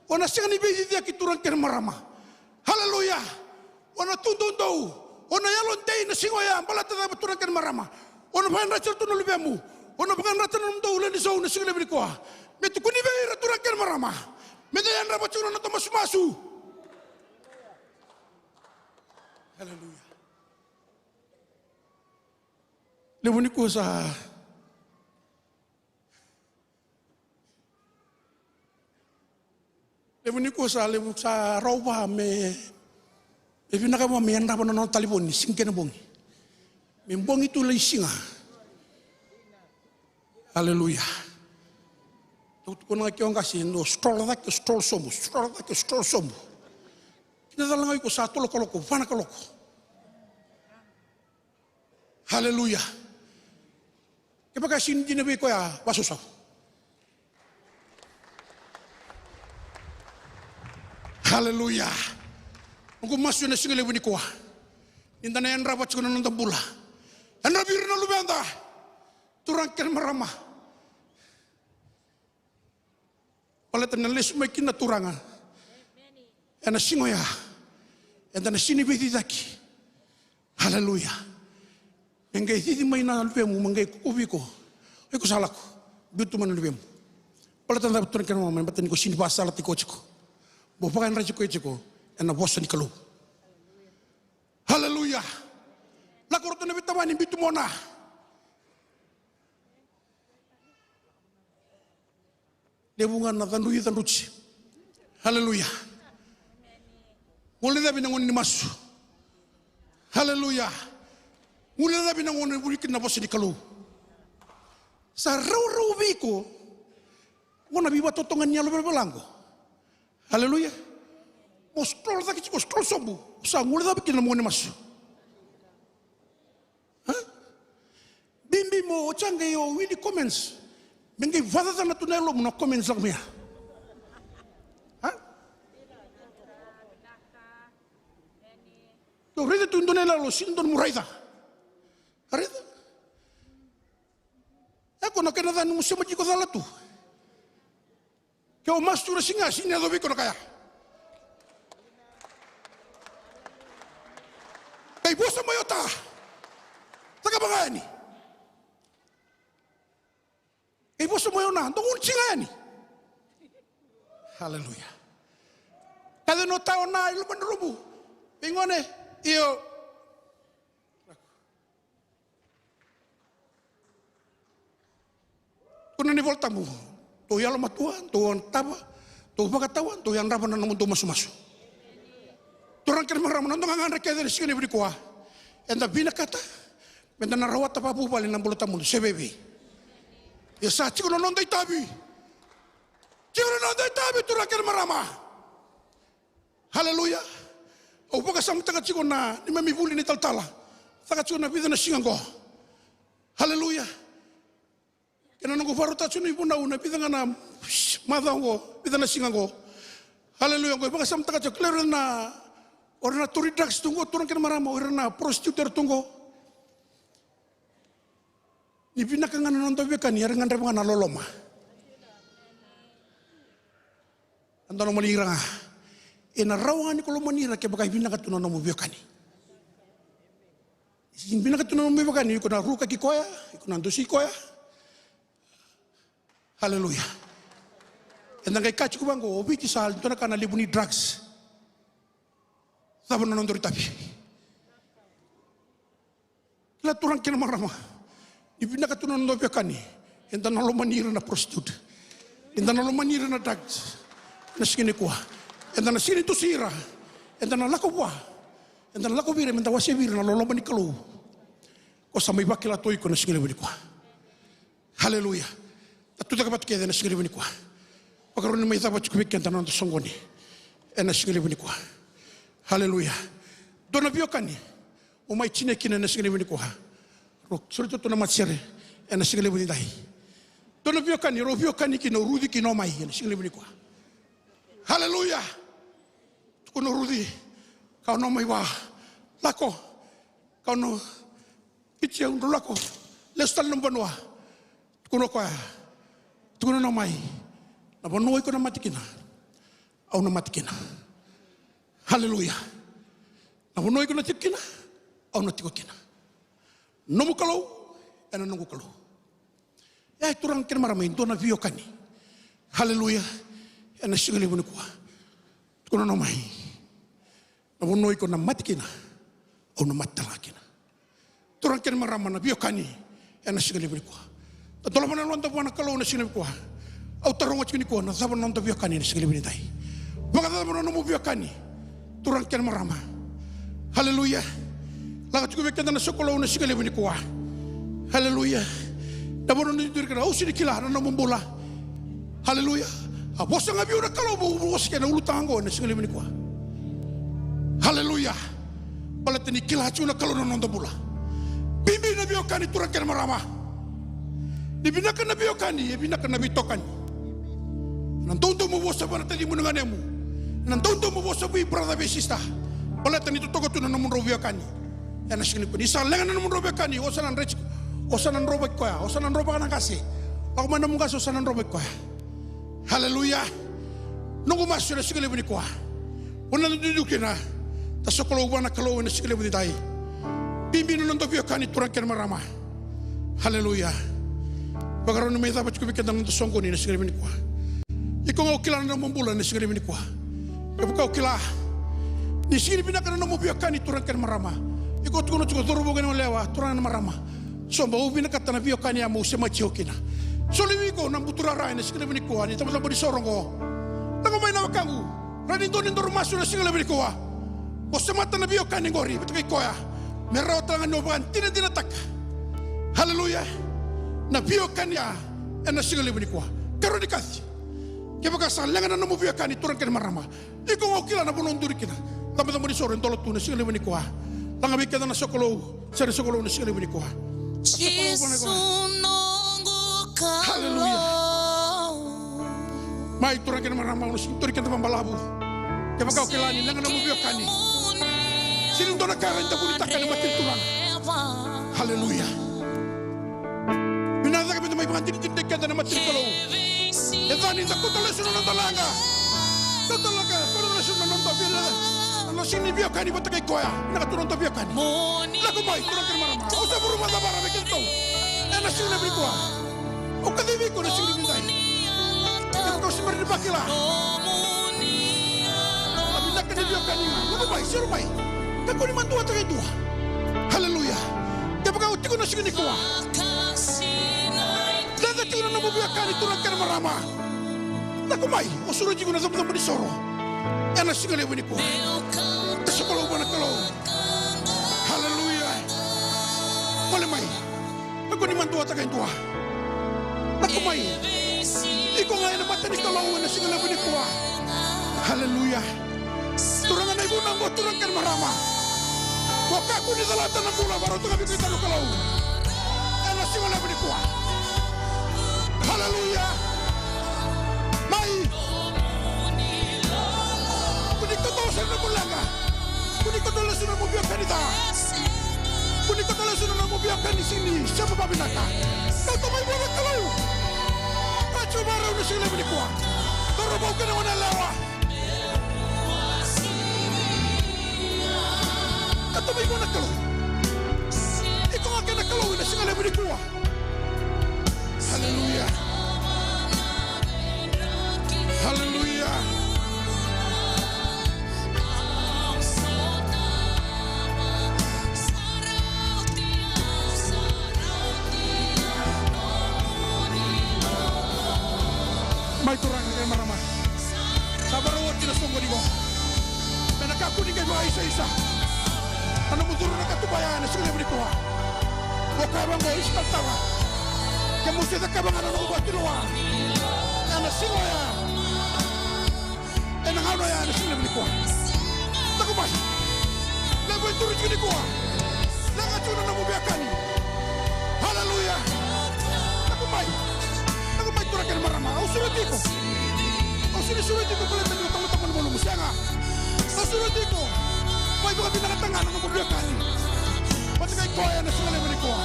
o na sega ni veiciciyaki, turaga kei na marama. Aleluya. O na tu doudou, o na yalodei na siga oya. Baleta cava, turaga kei na marama? O na vakayadrati ira tu na luvemu. O na vakayadrata na nomudou lewe ni Zou na siga levu nikua. Me tukuni vei ira, turaga kei na marama, meda yadrava tiko na noda masumasu. Aleluya. Levu nikua sa Levu nikua sa levu, sa rawa vua me, me vinaka vua me yadrava na nona talevoni siga kei na bogi. Me bogi tu lai siga. Aleluya. Dau tukuna ga kina o qase, dau stroll cake, stroll sobu, stroll cake, stroll sobu. Kina cala ga o iko sa tolu na kaloko, va na kaloko. Aleluya. Kevaka e sega ni dina vei iko ya, vakasausau. Aleluya. Noqu masu ena siga levu nikua, ni da na yadrava tiko na noda bula. Yadravi ira na luveda, turaga kei na marama. Baleta na lesu mai kina na Turaga ena siga oya, eda na sega ni veiciciyaki. Aleluya. Me qai cici mai na luvemu, me qai kukuvi iko. O iko sa lako, biu tu mai na luvemu. Baleta na cava? Turaga kei na marama, baleta ni ko sega ni vakasalataki koya tiko. Mo vakayadrati koya tiko ena vosa ni Kalou. Haleluya. Lako ratou na veitavani, biu tu mai o Na. Levu ga na cadrui cadruti. Haleluya. Guilecavi na gauna ni masu. Haleluya. Guilecavi na gauna ni vuli kina na vosa ni Kalou. Sa rawarawa vei iko. Gauna veivakatotogani ni yalo velavela qo. Haleluya. Mo scroll cake tiko, scroll sobu. Sa guilecavi kina na gauna ni masu. Ha? Bibi mo oti qai o wili comments. Me qai vakacacana tu na yalomu na comments lako mai ya. Ha? Dou raica tu e dua na iyaloyalo, sega ni dodonu mo raica. A raica. E ko na kena ca ni mo sema tiko cala tu. Ke o masu tu na siga, sega ni yacovi iko na ka ya. Qai vosa mai o Ta. Cakava ga yani. Qai vosa mai o Na. Dou gunu tiko ga yani. Haleluya. Kaci o Ta, o Na, i loma ni rumu. Vei gone. Io. Tukuna na iVola Tabu, dou yalomatua, dou tava, dou vakatawa, dou yadrava na nomudou masumasu. Turaga kei na marama, na noda gagadre kece ena siga levu nikua, eda vinakata meda na rawata vakavuvale na bula tawamudu, se vei vei? Ia sa tiko na noda itavi. Tiko na noda itavi, turaga kei na marama. Haleluya. Au vakasamataka tiko na neimami vuli ni talatala. Caka tiko na vica na siga oqo. Haleluya. Kei na noqu vakarautaka tiko na ivunau na vica ga na macawa oqo, vica na siga oqo. Haleluya. Oqo e vakasamataka tiko, kila o ira na, o ira na tauri drugs tu oqo, turaga kei na marama, o ira na prostitute era tu oqo. Ni vinaka ga na noda veiwekani, era gadreva ga na loloma. Eda lomani ira ga. Ena rawa ga ni ko lomani ira kevaka e vinaka tu na nomu veiwekani. Ni vinaka tu na nomu veiwekani, iko na rukaki koya, iko na dusi koya. Haleluya. Eda qai kaya tiko vaqo, o Viti sa dua na ka na levu ni drugs. Cava na nodaru itavi? Kila, turaga kei na marama, ni vinaka tu na noda veiwekani, eda na lomani ira na prostitute, eda na lomani ira na drugs. Ena siga nikua eda na sega ni dusi ira, eda na lako vua, eda na lako vei ira meda wasea vei ira na loloma ni Kalou. Ko sa mai vakila tu o iko ena siga levu nikua. Haleluya. Da tucake vata kece ena siga levu nikua. Vakarau ni mai cava tiko vei keda na noda soqoni ena siga levu nikua. Haleluya. Dua na veiwekani o mai tinia kina ena siga levu nikua. Rau soli tu na matasere ena siga levu nidai. Dua na veiwekani rau veiwekani kina o Ruci kei Naomi ena siga levu nikua. Haleluya. Tukuna o Ruci, ka o Naomi vua, lako. Ka o Naomi, Viti, au, drau lako. Lesu tale na nomu vanua. Tukuna o koya, tukuna o Naomi, na vanua iko na mate kina, au na mate kina. Haleluya. Na vanua iko na tiko kina, au na tiko kina. Nomu Kalou ena noqu Kalou. E, turaga kei na marama, e dua na veiwekani. Haleluya. Ena siga levu nikua, tukuna o Naomi, na vanua iko na mate kina, au na mate tale ga kina. Turaga kei na marama, na veiwekani ena siga levu nikua. Da dolava na yaloda vua na Kalou ena siga levu nikua. Au taroga tiko nikua, na cava na noda veiwekani ena siga levu nidai? Vakacava na nomu veiwekani, turaga kei na marama? Haleluya. Lako tiko vei keda na sokalou ena siga levu nikua. Haleluya. Na vanua ni duri kina, au sega ni kila na nomu bula. Haleluya. A vosa ga vei au na Kalou, meu vosa kei na ulutaga oqo ena siga levu nikua. Haleluya. Baleta ni kila tiko na Kalou na noda bula. Bibi na veiwekani, turaga kei na marama. Ni vinaka na veiwekani, e vinaka na veitokani. Ena doudou mo vosa vua na tacimu, na ganemu. Ena doudou mo vosa vei brother, vei sister. Baleta ni totoka tu na nomudrau veiwekani. Ena siga nikua, ni sa leqa na nomudrau veiwekani, o sa na dreti, o sa na drovaki koya, o sa na drovaka na qase. Lako mai nomu qase, o sa na drovaki koya. Haleluya. Noqu masu ena siga levu nikua, o na duidui kina, da sokalou vua na Kalou ena siga levu nidai. Bibi na noda veiwekani, turaga kei na marama. Haleluya. Vakarau ni mai cava tiko vei keda na noda soqoni ena siga levu nikua. Iko ga o kila na nomu bula ena siga levu nikua. Kevaka o kila ni sega ni vinaka na nomu veiwekani, turaga kei na marama, iko tukuna tiko, cauravou kei na yalewa, turaga na marama, so bau vinakata na veiwekani ya meu semati au kina. Soli vei iko na buturara ena siga levu nikua ni tabacaba ni soro oqo. Lako mai na wekaqu. Rawa ni dua ni daru masu ena siga levu nikua. Mo semata na veiwekani oqori vata kei koya, me rawa tale ga ni o vakadinadinataka, haleluya, na veiwekani ya ena siga levu nikua. Karua ni kaci, kevaka sa leqa na nomu veiwekani, turaga kei na marama, iko ga o kila na vanua o duri kina. Tabacaba ni soro e dola tu ena siga levu nikua. Laga vei keda na sokalou. Sere sokalou na siga levu nikua. Jisu noqu Kalou. Haleluya. Mai turaga kei na marama, au na sega ni tauri keda vakabalavu. Kevaka o kila ni leqa na nomu veiwekani, sega ni dua na ka e rawa ni vunitaka ena mata ni Turaga. Haleluya. Vinaka cake meda mai vakadinadinataki keda ena mata ni Kalou. E ca ni da kauta lesu na noda leqa. Kauta leqa, kauta lesu na noda veiwekani. Na noda sega ni veiwekani vata kei koya. Vinaka tu na noda veiwekani. Lako mai, turaga kei na marama. Au sa vuru vakacavara vei kedatou ena siga levu nikua. Au kacivi iko ena siga levu nidai. Kevaka o se bera ni vakila na vinaka ni veiwekani, lako mai, siro mai. Kakua ni maduataka e dua. Haleluya. Kevaka o tiko ena siga nikua, leqa tiko na nomu veiwekani, turaga kei na marama, lako mai, au sureti iko ena tabacaba ni soro ena siga levu nikua. Sokalou vua na Kalou. Haleluya. Gole mai. Kakua ni maduataka e dua. Lako mai. Iko ga ena mata ni Kalou ena siga levu nikua. Haleluya. Turaga, na ivunau oqo, turaga kei na marama, mo kakua ni calata na bula e vakarautaka vei keda na Kalou ena siga levu nikua. Haleluya. Mai. Kua ni kauta ose na nomu leqa. Kua ni kauta lesu na nomu veiwekani ca. Kua ni kauta lesu na nomu veiwekani sega ni sema vakavinaka. Kauta mai vua na Kalou. Kauta mai vua na Kalou. Kauta mai vua na Kalou. Iko ga kei na Kalou ena siga levu nikua. Haleluya. Haleluya. Mai turaga kei na marama. Sa vakarau oti na soqoni qo. Me na kakua ni qai vakaisaisa na nomu curu na katuba ya ena siga levu nikua. Mo kaya vaqo, isa tale tale. Kemu se cakava ga na nomu vakatulewa ena siga oya, ena gauna oya, ena siga levu nikua. Lako mai. Levu e curu tiko nikua. Leqa tiko na nomu veiwekani. Haleluya. Lako mai. Lako mai turaga kei na marama. Au sureti iko. Au sega ni sureti iko baleta ni o tabotabo ni malumu, sega. Au sureti iko. Mai vakavinakataka ga na nomu veiwekani vata kei koya ena siga levu nikua.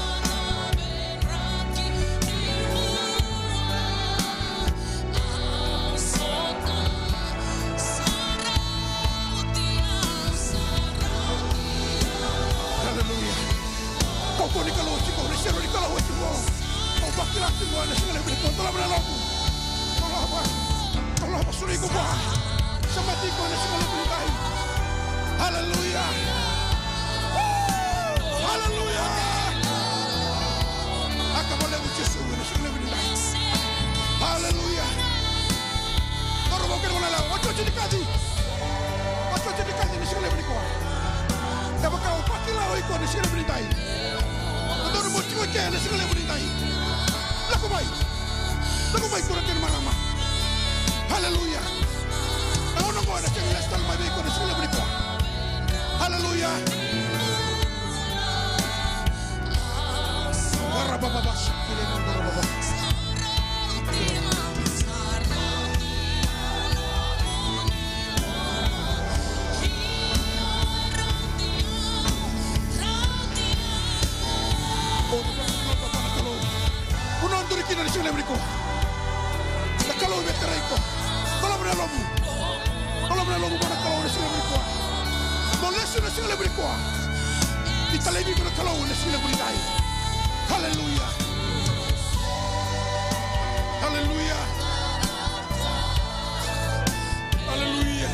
Haleluya. Kaukauwa ni Kalou tiko, na isoro ni Kalou tiko. Au vakila tiko ena siga levu nikua, dolava na yalomu. Dolava. Dolava, soli iko vua. Semati iko ena siga levu nikua. Haleluya. Haleluya. Vinaka vakalevu Jisu ena siga levu nikua. Haleluya. Cauravou kei na goneyalewa, otioti ni kaci. Otioti ni kaci ena siga levu nikua. Kevaka o vakila o iko ena siga levu nidai, dodonu mo tiko eke ena siga levu nidai. Lako mai. Lako mai turaga kei na marama. Haleluya. Na gauna oqo ena sega ni lesu tale mai vei iko ena siga levu nikua. Haleluya. Vuna o duri kina ni siga levu nikua. Na Kalou me tarai iko. Dolava na yalomu. Dolava na yalomu vua na Kalou ena siga levu nikua. Mo lesu ena siga levu nikua. Ni Ka laivi iko na Kalou ena siga levu nikua. Haleluya. Haleluya. Haleluya.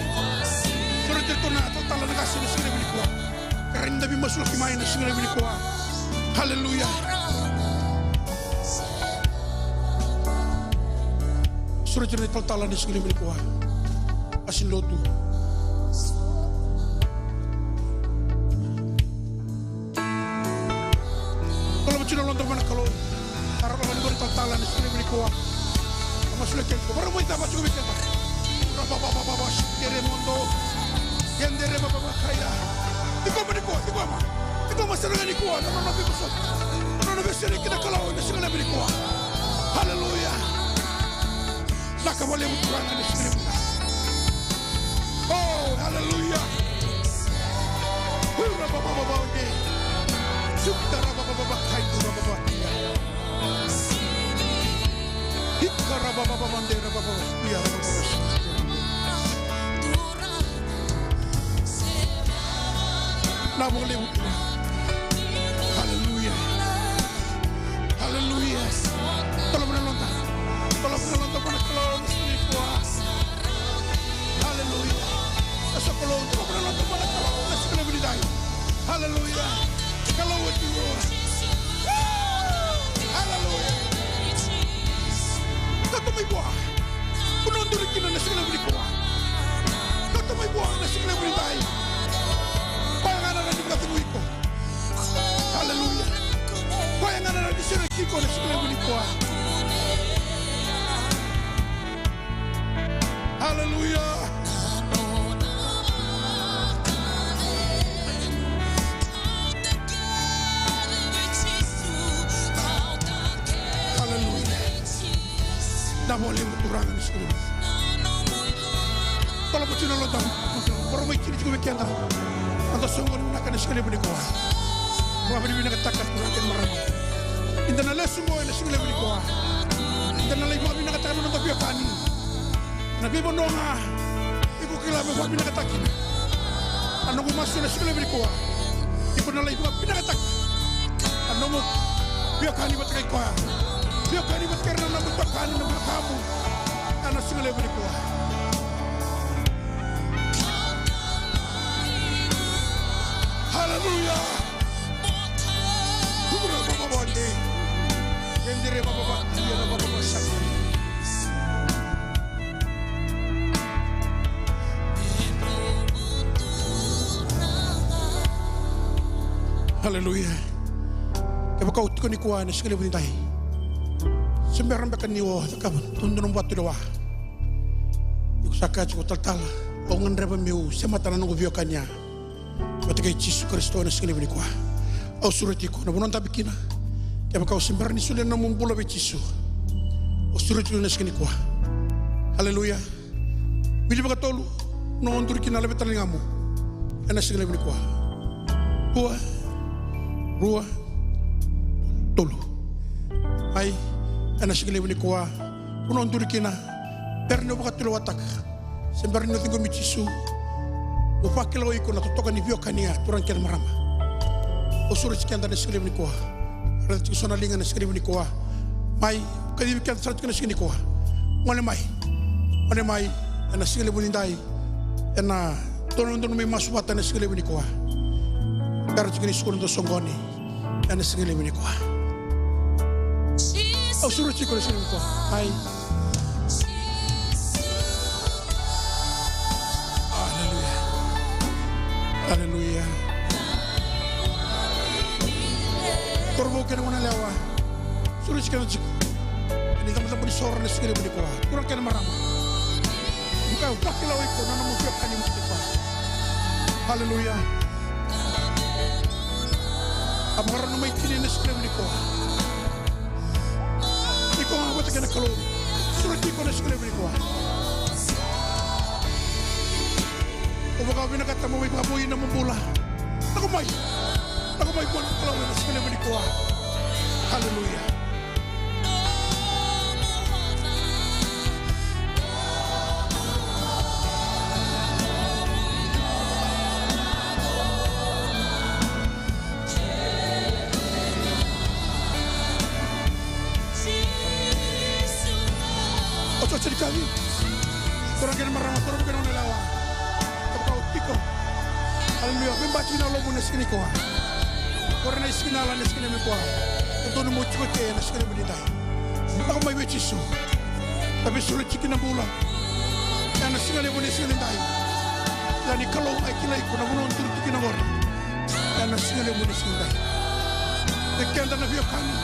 Sureti iratou na talatala na qase ena siga levu nikua. Kerea ni da veimasulaki mai ena siga levu nikua. Haleluya. Sureti iratou na talatala ena siga levu nikua. Qase ni lotu. Tolava tiko na yaloda vua na Kalou. Tara vua na talatala ena siga levu nikua. Masulaki iko. Vakarau mai cava tiko vei keda. Rababababa, sitere modo. Yendere bababa kaya. Ciqoma nikua, ciqoma. Ciqoma sara ga nikua na nona veivosoti. Na nona veisereki na Kalou ena siga levu nikua. Haleluya. Vinaka vakalevu Turaga ena siga levu. Oh, haleluya. Hura babababa ode. Sukta rabababa kai tu rabababa. Ika rabababa mande rabababa. Ia rabababa. Vinaka vakalevu. Haleluya. Haleluya. Tolava na yaloda. Tolava na yaloda vua na Kalou ena siga nikua. Haleluya. Sa Kalou, tolava na yaloda vua na Kalou ena siga levu nikua. Haleluya. Kalou e tu. Haleluya. Kauta mai vua. Vanua o duri kina ena siga levu nikua. Kauta mai vua ena siga levu nikua. Koya ga na rawa ni vakacegui iko. Haleluya. Koya ga na rawa ni sereki iko ena siga levu nikua. Haleluya. Haleluya. Vinaka vakalevu Turaga ena siga levu. Tolava tiko na yaloda. Vakarau mai tini tiko vei keda. Noda soqoni vinaka ena siga levu nikua. Vakavinavinakataka Turaga kei na marama. Eda na lesu qo ena siga levu nikua. Eda na lai vakavinavinakataka na noda veiwekani. Na veivanua ga iko kila me vakavinavinakataki. Na noqu masu ena siga levu nikua. Iko na lai vakavinavinakataki na nomu veiwekani vata kei koya. Veiwekani vata kei ira na nomu itokani, na nomu wekamu. Ena siga levu nikua. Haleluya. Kubura baba bande. Yendere baba bande, yendere baba bande. Haleluya. Kevaka o tiko nikua ena siga levu nidai, se bera beka ni o cakava, tu na nomu vatu lewa. Iko sa kaya tiko, talatala, au gadreva meu semata na noqu veiwekani ya vata kei Jisu Karisito ena siga levu nikua. Au sureti iko na vanua o dabe kina. Kevaka o se bera ni solia na nomu bula vei Jisu, au sureti iko ena siga nikua. Haleluya. Wili vakatolu, vanua o duri kina, laveta na ligamu ena siga levu nikua. Rua, rua, tolu. Mai ena siga levu nikua, vanua o duri kina, bera ni o vakatulewataka se bera ni o ciqomi Jisu, mo vakila o iko na totoka ni veiwekani ya, turaga kei na marama. Au sureti keda ena siga levu nikua. Raica tiko so na liga ena siga levu nikua. Mai, kacivi keda sara tiko ena siga nikua. Gole mai. Gole mai ena siga levu nidai. Ena dodonu, dodonu me masu vata ena siga levu nikua. Bera tiko ni sukuna dou soqoni ena siga levu nikua. Au sureti iko ena siga levu nikua. Ai. Aleluya. Aleluya. Cauravou kei na goneyalewa, sureti keda tiko. Ni cabocabo ni soro ena siga levu nikua. Turaga kei na marama. Vaka au vakila o iko na nomu veiwekani vata kei koya. Aleluya. A vakarau mai tini ena siga levu nikua. Iko ga vata kei na Kalou. Sureti iko ena siga levu nikua. O vaka o vinakata mo mai vakavoui na nomu bula. Lako mai. Lako mai vua na Kalou ena siga levu nikua. Aleluya. Aleluya. Veibati na lomamu ena siga nikua. Qori na siga ni la ena siga nikua. Dodonu mo tiko ke ena siga levu nidai. Lako mai vei Jisu. Na veisureti kina bula. Ena siga levu ni siga nidai. Ia ni Kalou e kilai iko na vanua o duri tiko kina qori. Ena siga levu ni siga nidai. Vei keda na veiwekani.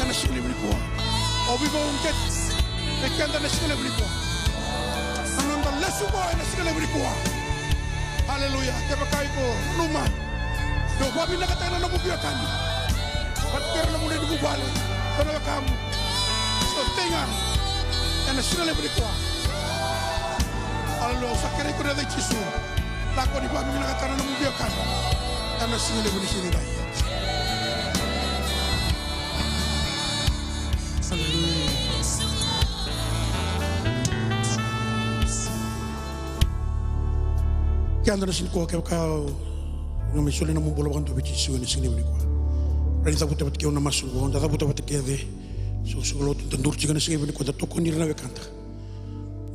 Ena siga levu nikua. O veivakauqeti. Vei keda na siga levu nikua. Na noda lesu qo ena siga levu nikua. Aleluya. Kevaka iko nanuma, dou vakavinakataka na nomu veiwekani. Vata kei ira na nomuni vuvale, ira na wekamu. So tei ga ena siga levu nikua. Aleluya. Au sa kerei iko ena yaca i Jisu. Lako ni vakavinakataka na nomu veiwekani ena siga levu ni siga nidai. Aleluya. Keda na siga nikua, kevaka o na mai solia na nomu bula vakadua vei Jisu ena siga levu nikua. Rawa ni cavuta vata kei au na masu qo, da cavuta vata kece. Soqosoqo lotu, da duri tiko ena siga levu nikua, da tokoni ira na wekada.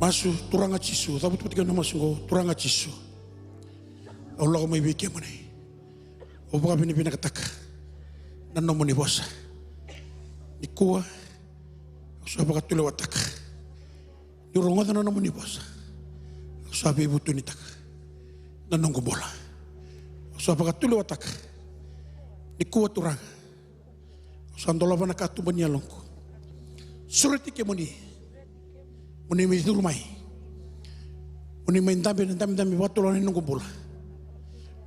Masu. Turaga Jisu, cavuta vata kei au na masu qo. Turaga Jisu, au lako mai vei kemuni. Au vakavinavinakataka na nomuni vosa. Nikua au sa vakatulewataka niu rogoca na nomuni vosa. Au sa veivutunitaka na noqu bula. Au sa vakatulewataka nikua, Turaga. Au sa dolava na katuba ni yaloqu. Sureti kemuni mo ni mai curu mai, mo ni mai dabe ena dabedabe vakatulewa ni noqu bula.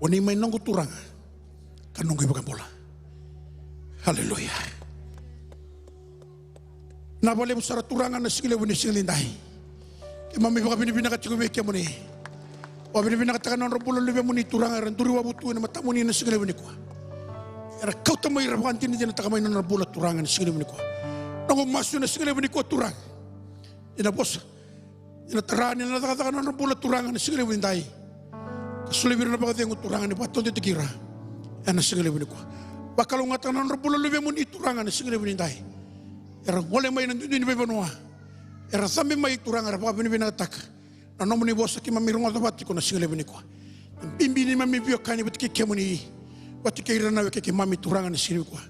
Mo ni mai noqu Turaga ka noqu iVakabula. Aleluya. Vinaka vakalevu sara, Turaga, na siga levu ni siga nidai. Keimami vakavinavinaka tiko vei kemuni. Vakavinavinakataka na nodra bula na luvemuni, Turaga, era duri wavu tu ena matamuni ena siga levu nikua. Era kauta mai, era vakadinadinataka mai na nodra bula, Turaga, ena siga levu nikua. Noqu masu ena siga levu nikua, Turaga, ni na vosa, ni na tara, ni na cakacaka na nodra bula, Turaga, ena siga levu nidai. Ka solia vei ira na vakacegu, Turaga, ni vakataudeitaki ira ena siga levu nikua. Vakalougatataka na nodra bula na luvemuni, Turaga, ena siga levu nidai. Era gole mai ena duidui ni veivanua. Era cabe mai, Turaga, era vakavinavinakataka na nomuni vosa keimami rogoca vata tiko na siga levu nikua. Na bibi ni neimami veiwekani vata kei kemuni, vata kei ira na wekai keimami, Turaga, na siga levu nikua.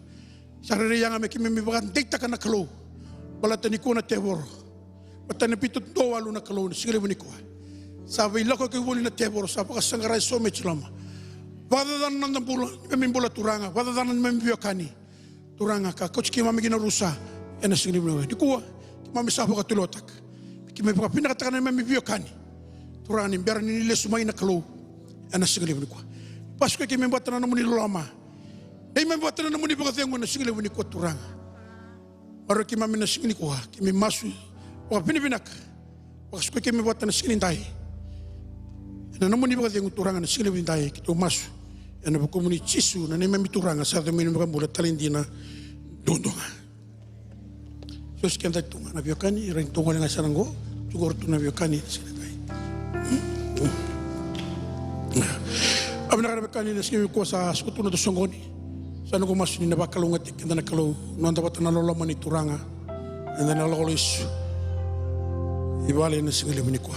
Sa rairai yaga me keimami vakadeitaka na Kalou. Baleta nikua na tevoro, baleta na vitu dua walu na Kalou, na siga levu nikua. Sa veilakoyaki voli na tevoro, sa vakasaqara eso mai Jiloma. Vakacacana na noda bula, neimami bula, Turaga. Vakacacana neimami veiwekani, Turaga, ka kauti keimami ki na rusa ena siga levu nikua. Keimami sa vakatulewataka, keimami vakavinakataka na neimami veiwekani, Turaga, ni bera ni lesu mai na Kalou ena siga levu nikua. Pasukei keimami vata na nomuni loloma. Neimami vata na nomuni vakacegu ena siga levu nikua, Turaga. Maroroi keimami ena siga nikua, keimami masu vakavinavinaka. Vakasukai keimami vata ena siga nidai ena nomuni vakacegu, Turaga, ena siga levu nidai. Keitou masu ena vukumuni Jisu, na neimami Turaga, sa yaco mai na iVakabula, talaidina duadua ga. Sosi keda tu ga na veiwekani, rai ni tou gole ga sara qo. Tu qori tu na veiwekani ena siga nidai. Au vinakata na veiwekani ena siga nikua, sa suka tu na noda soqoni. Sa noqu masu ni na vakalougatataki keda na Kalou, noda vata na loloma ni Turaga. Eda na lako lesu i vale ena siga levu nikua.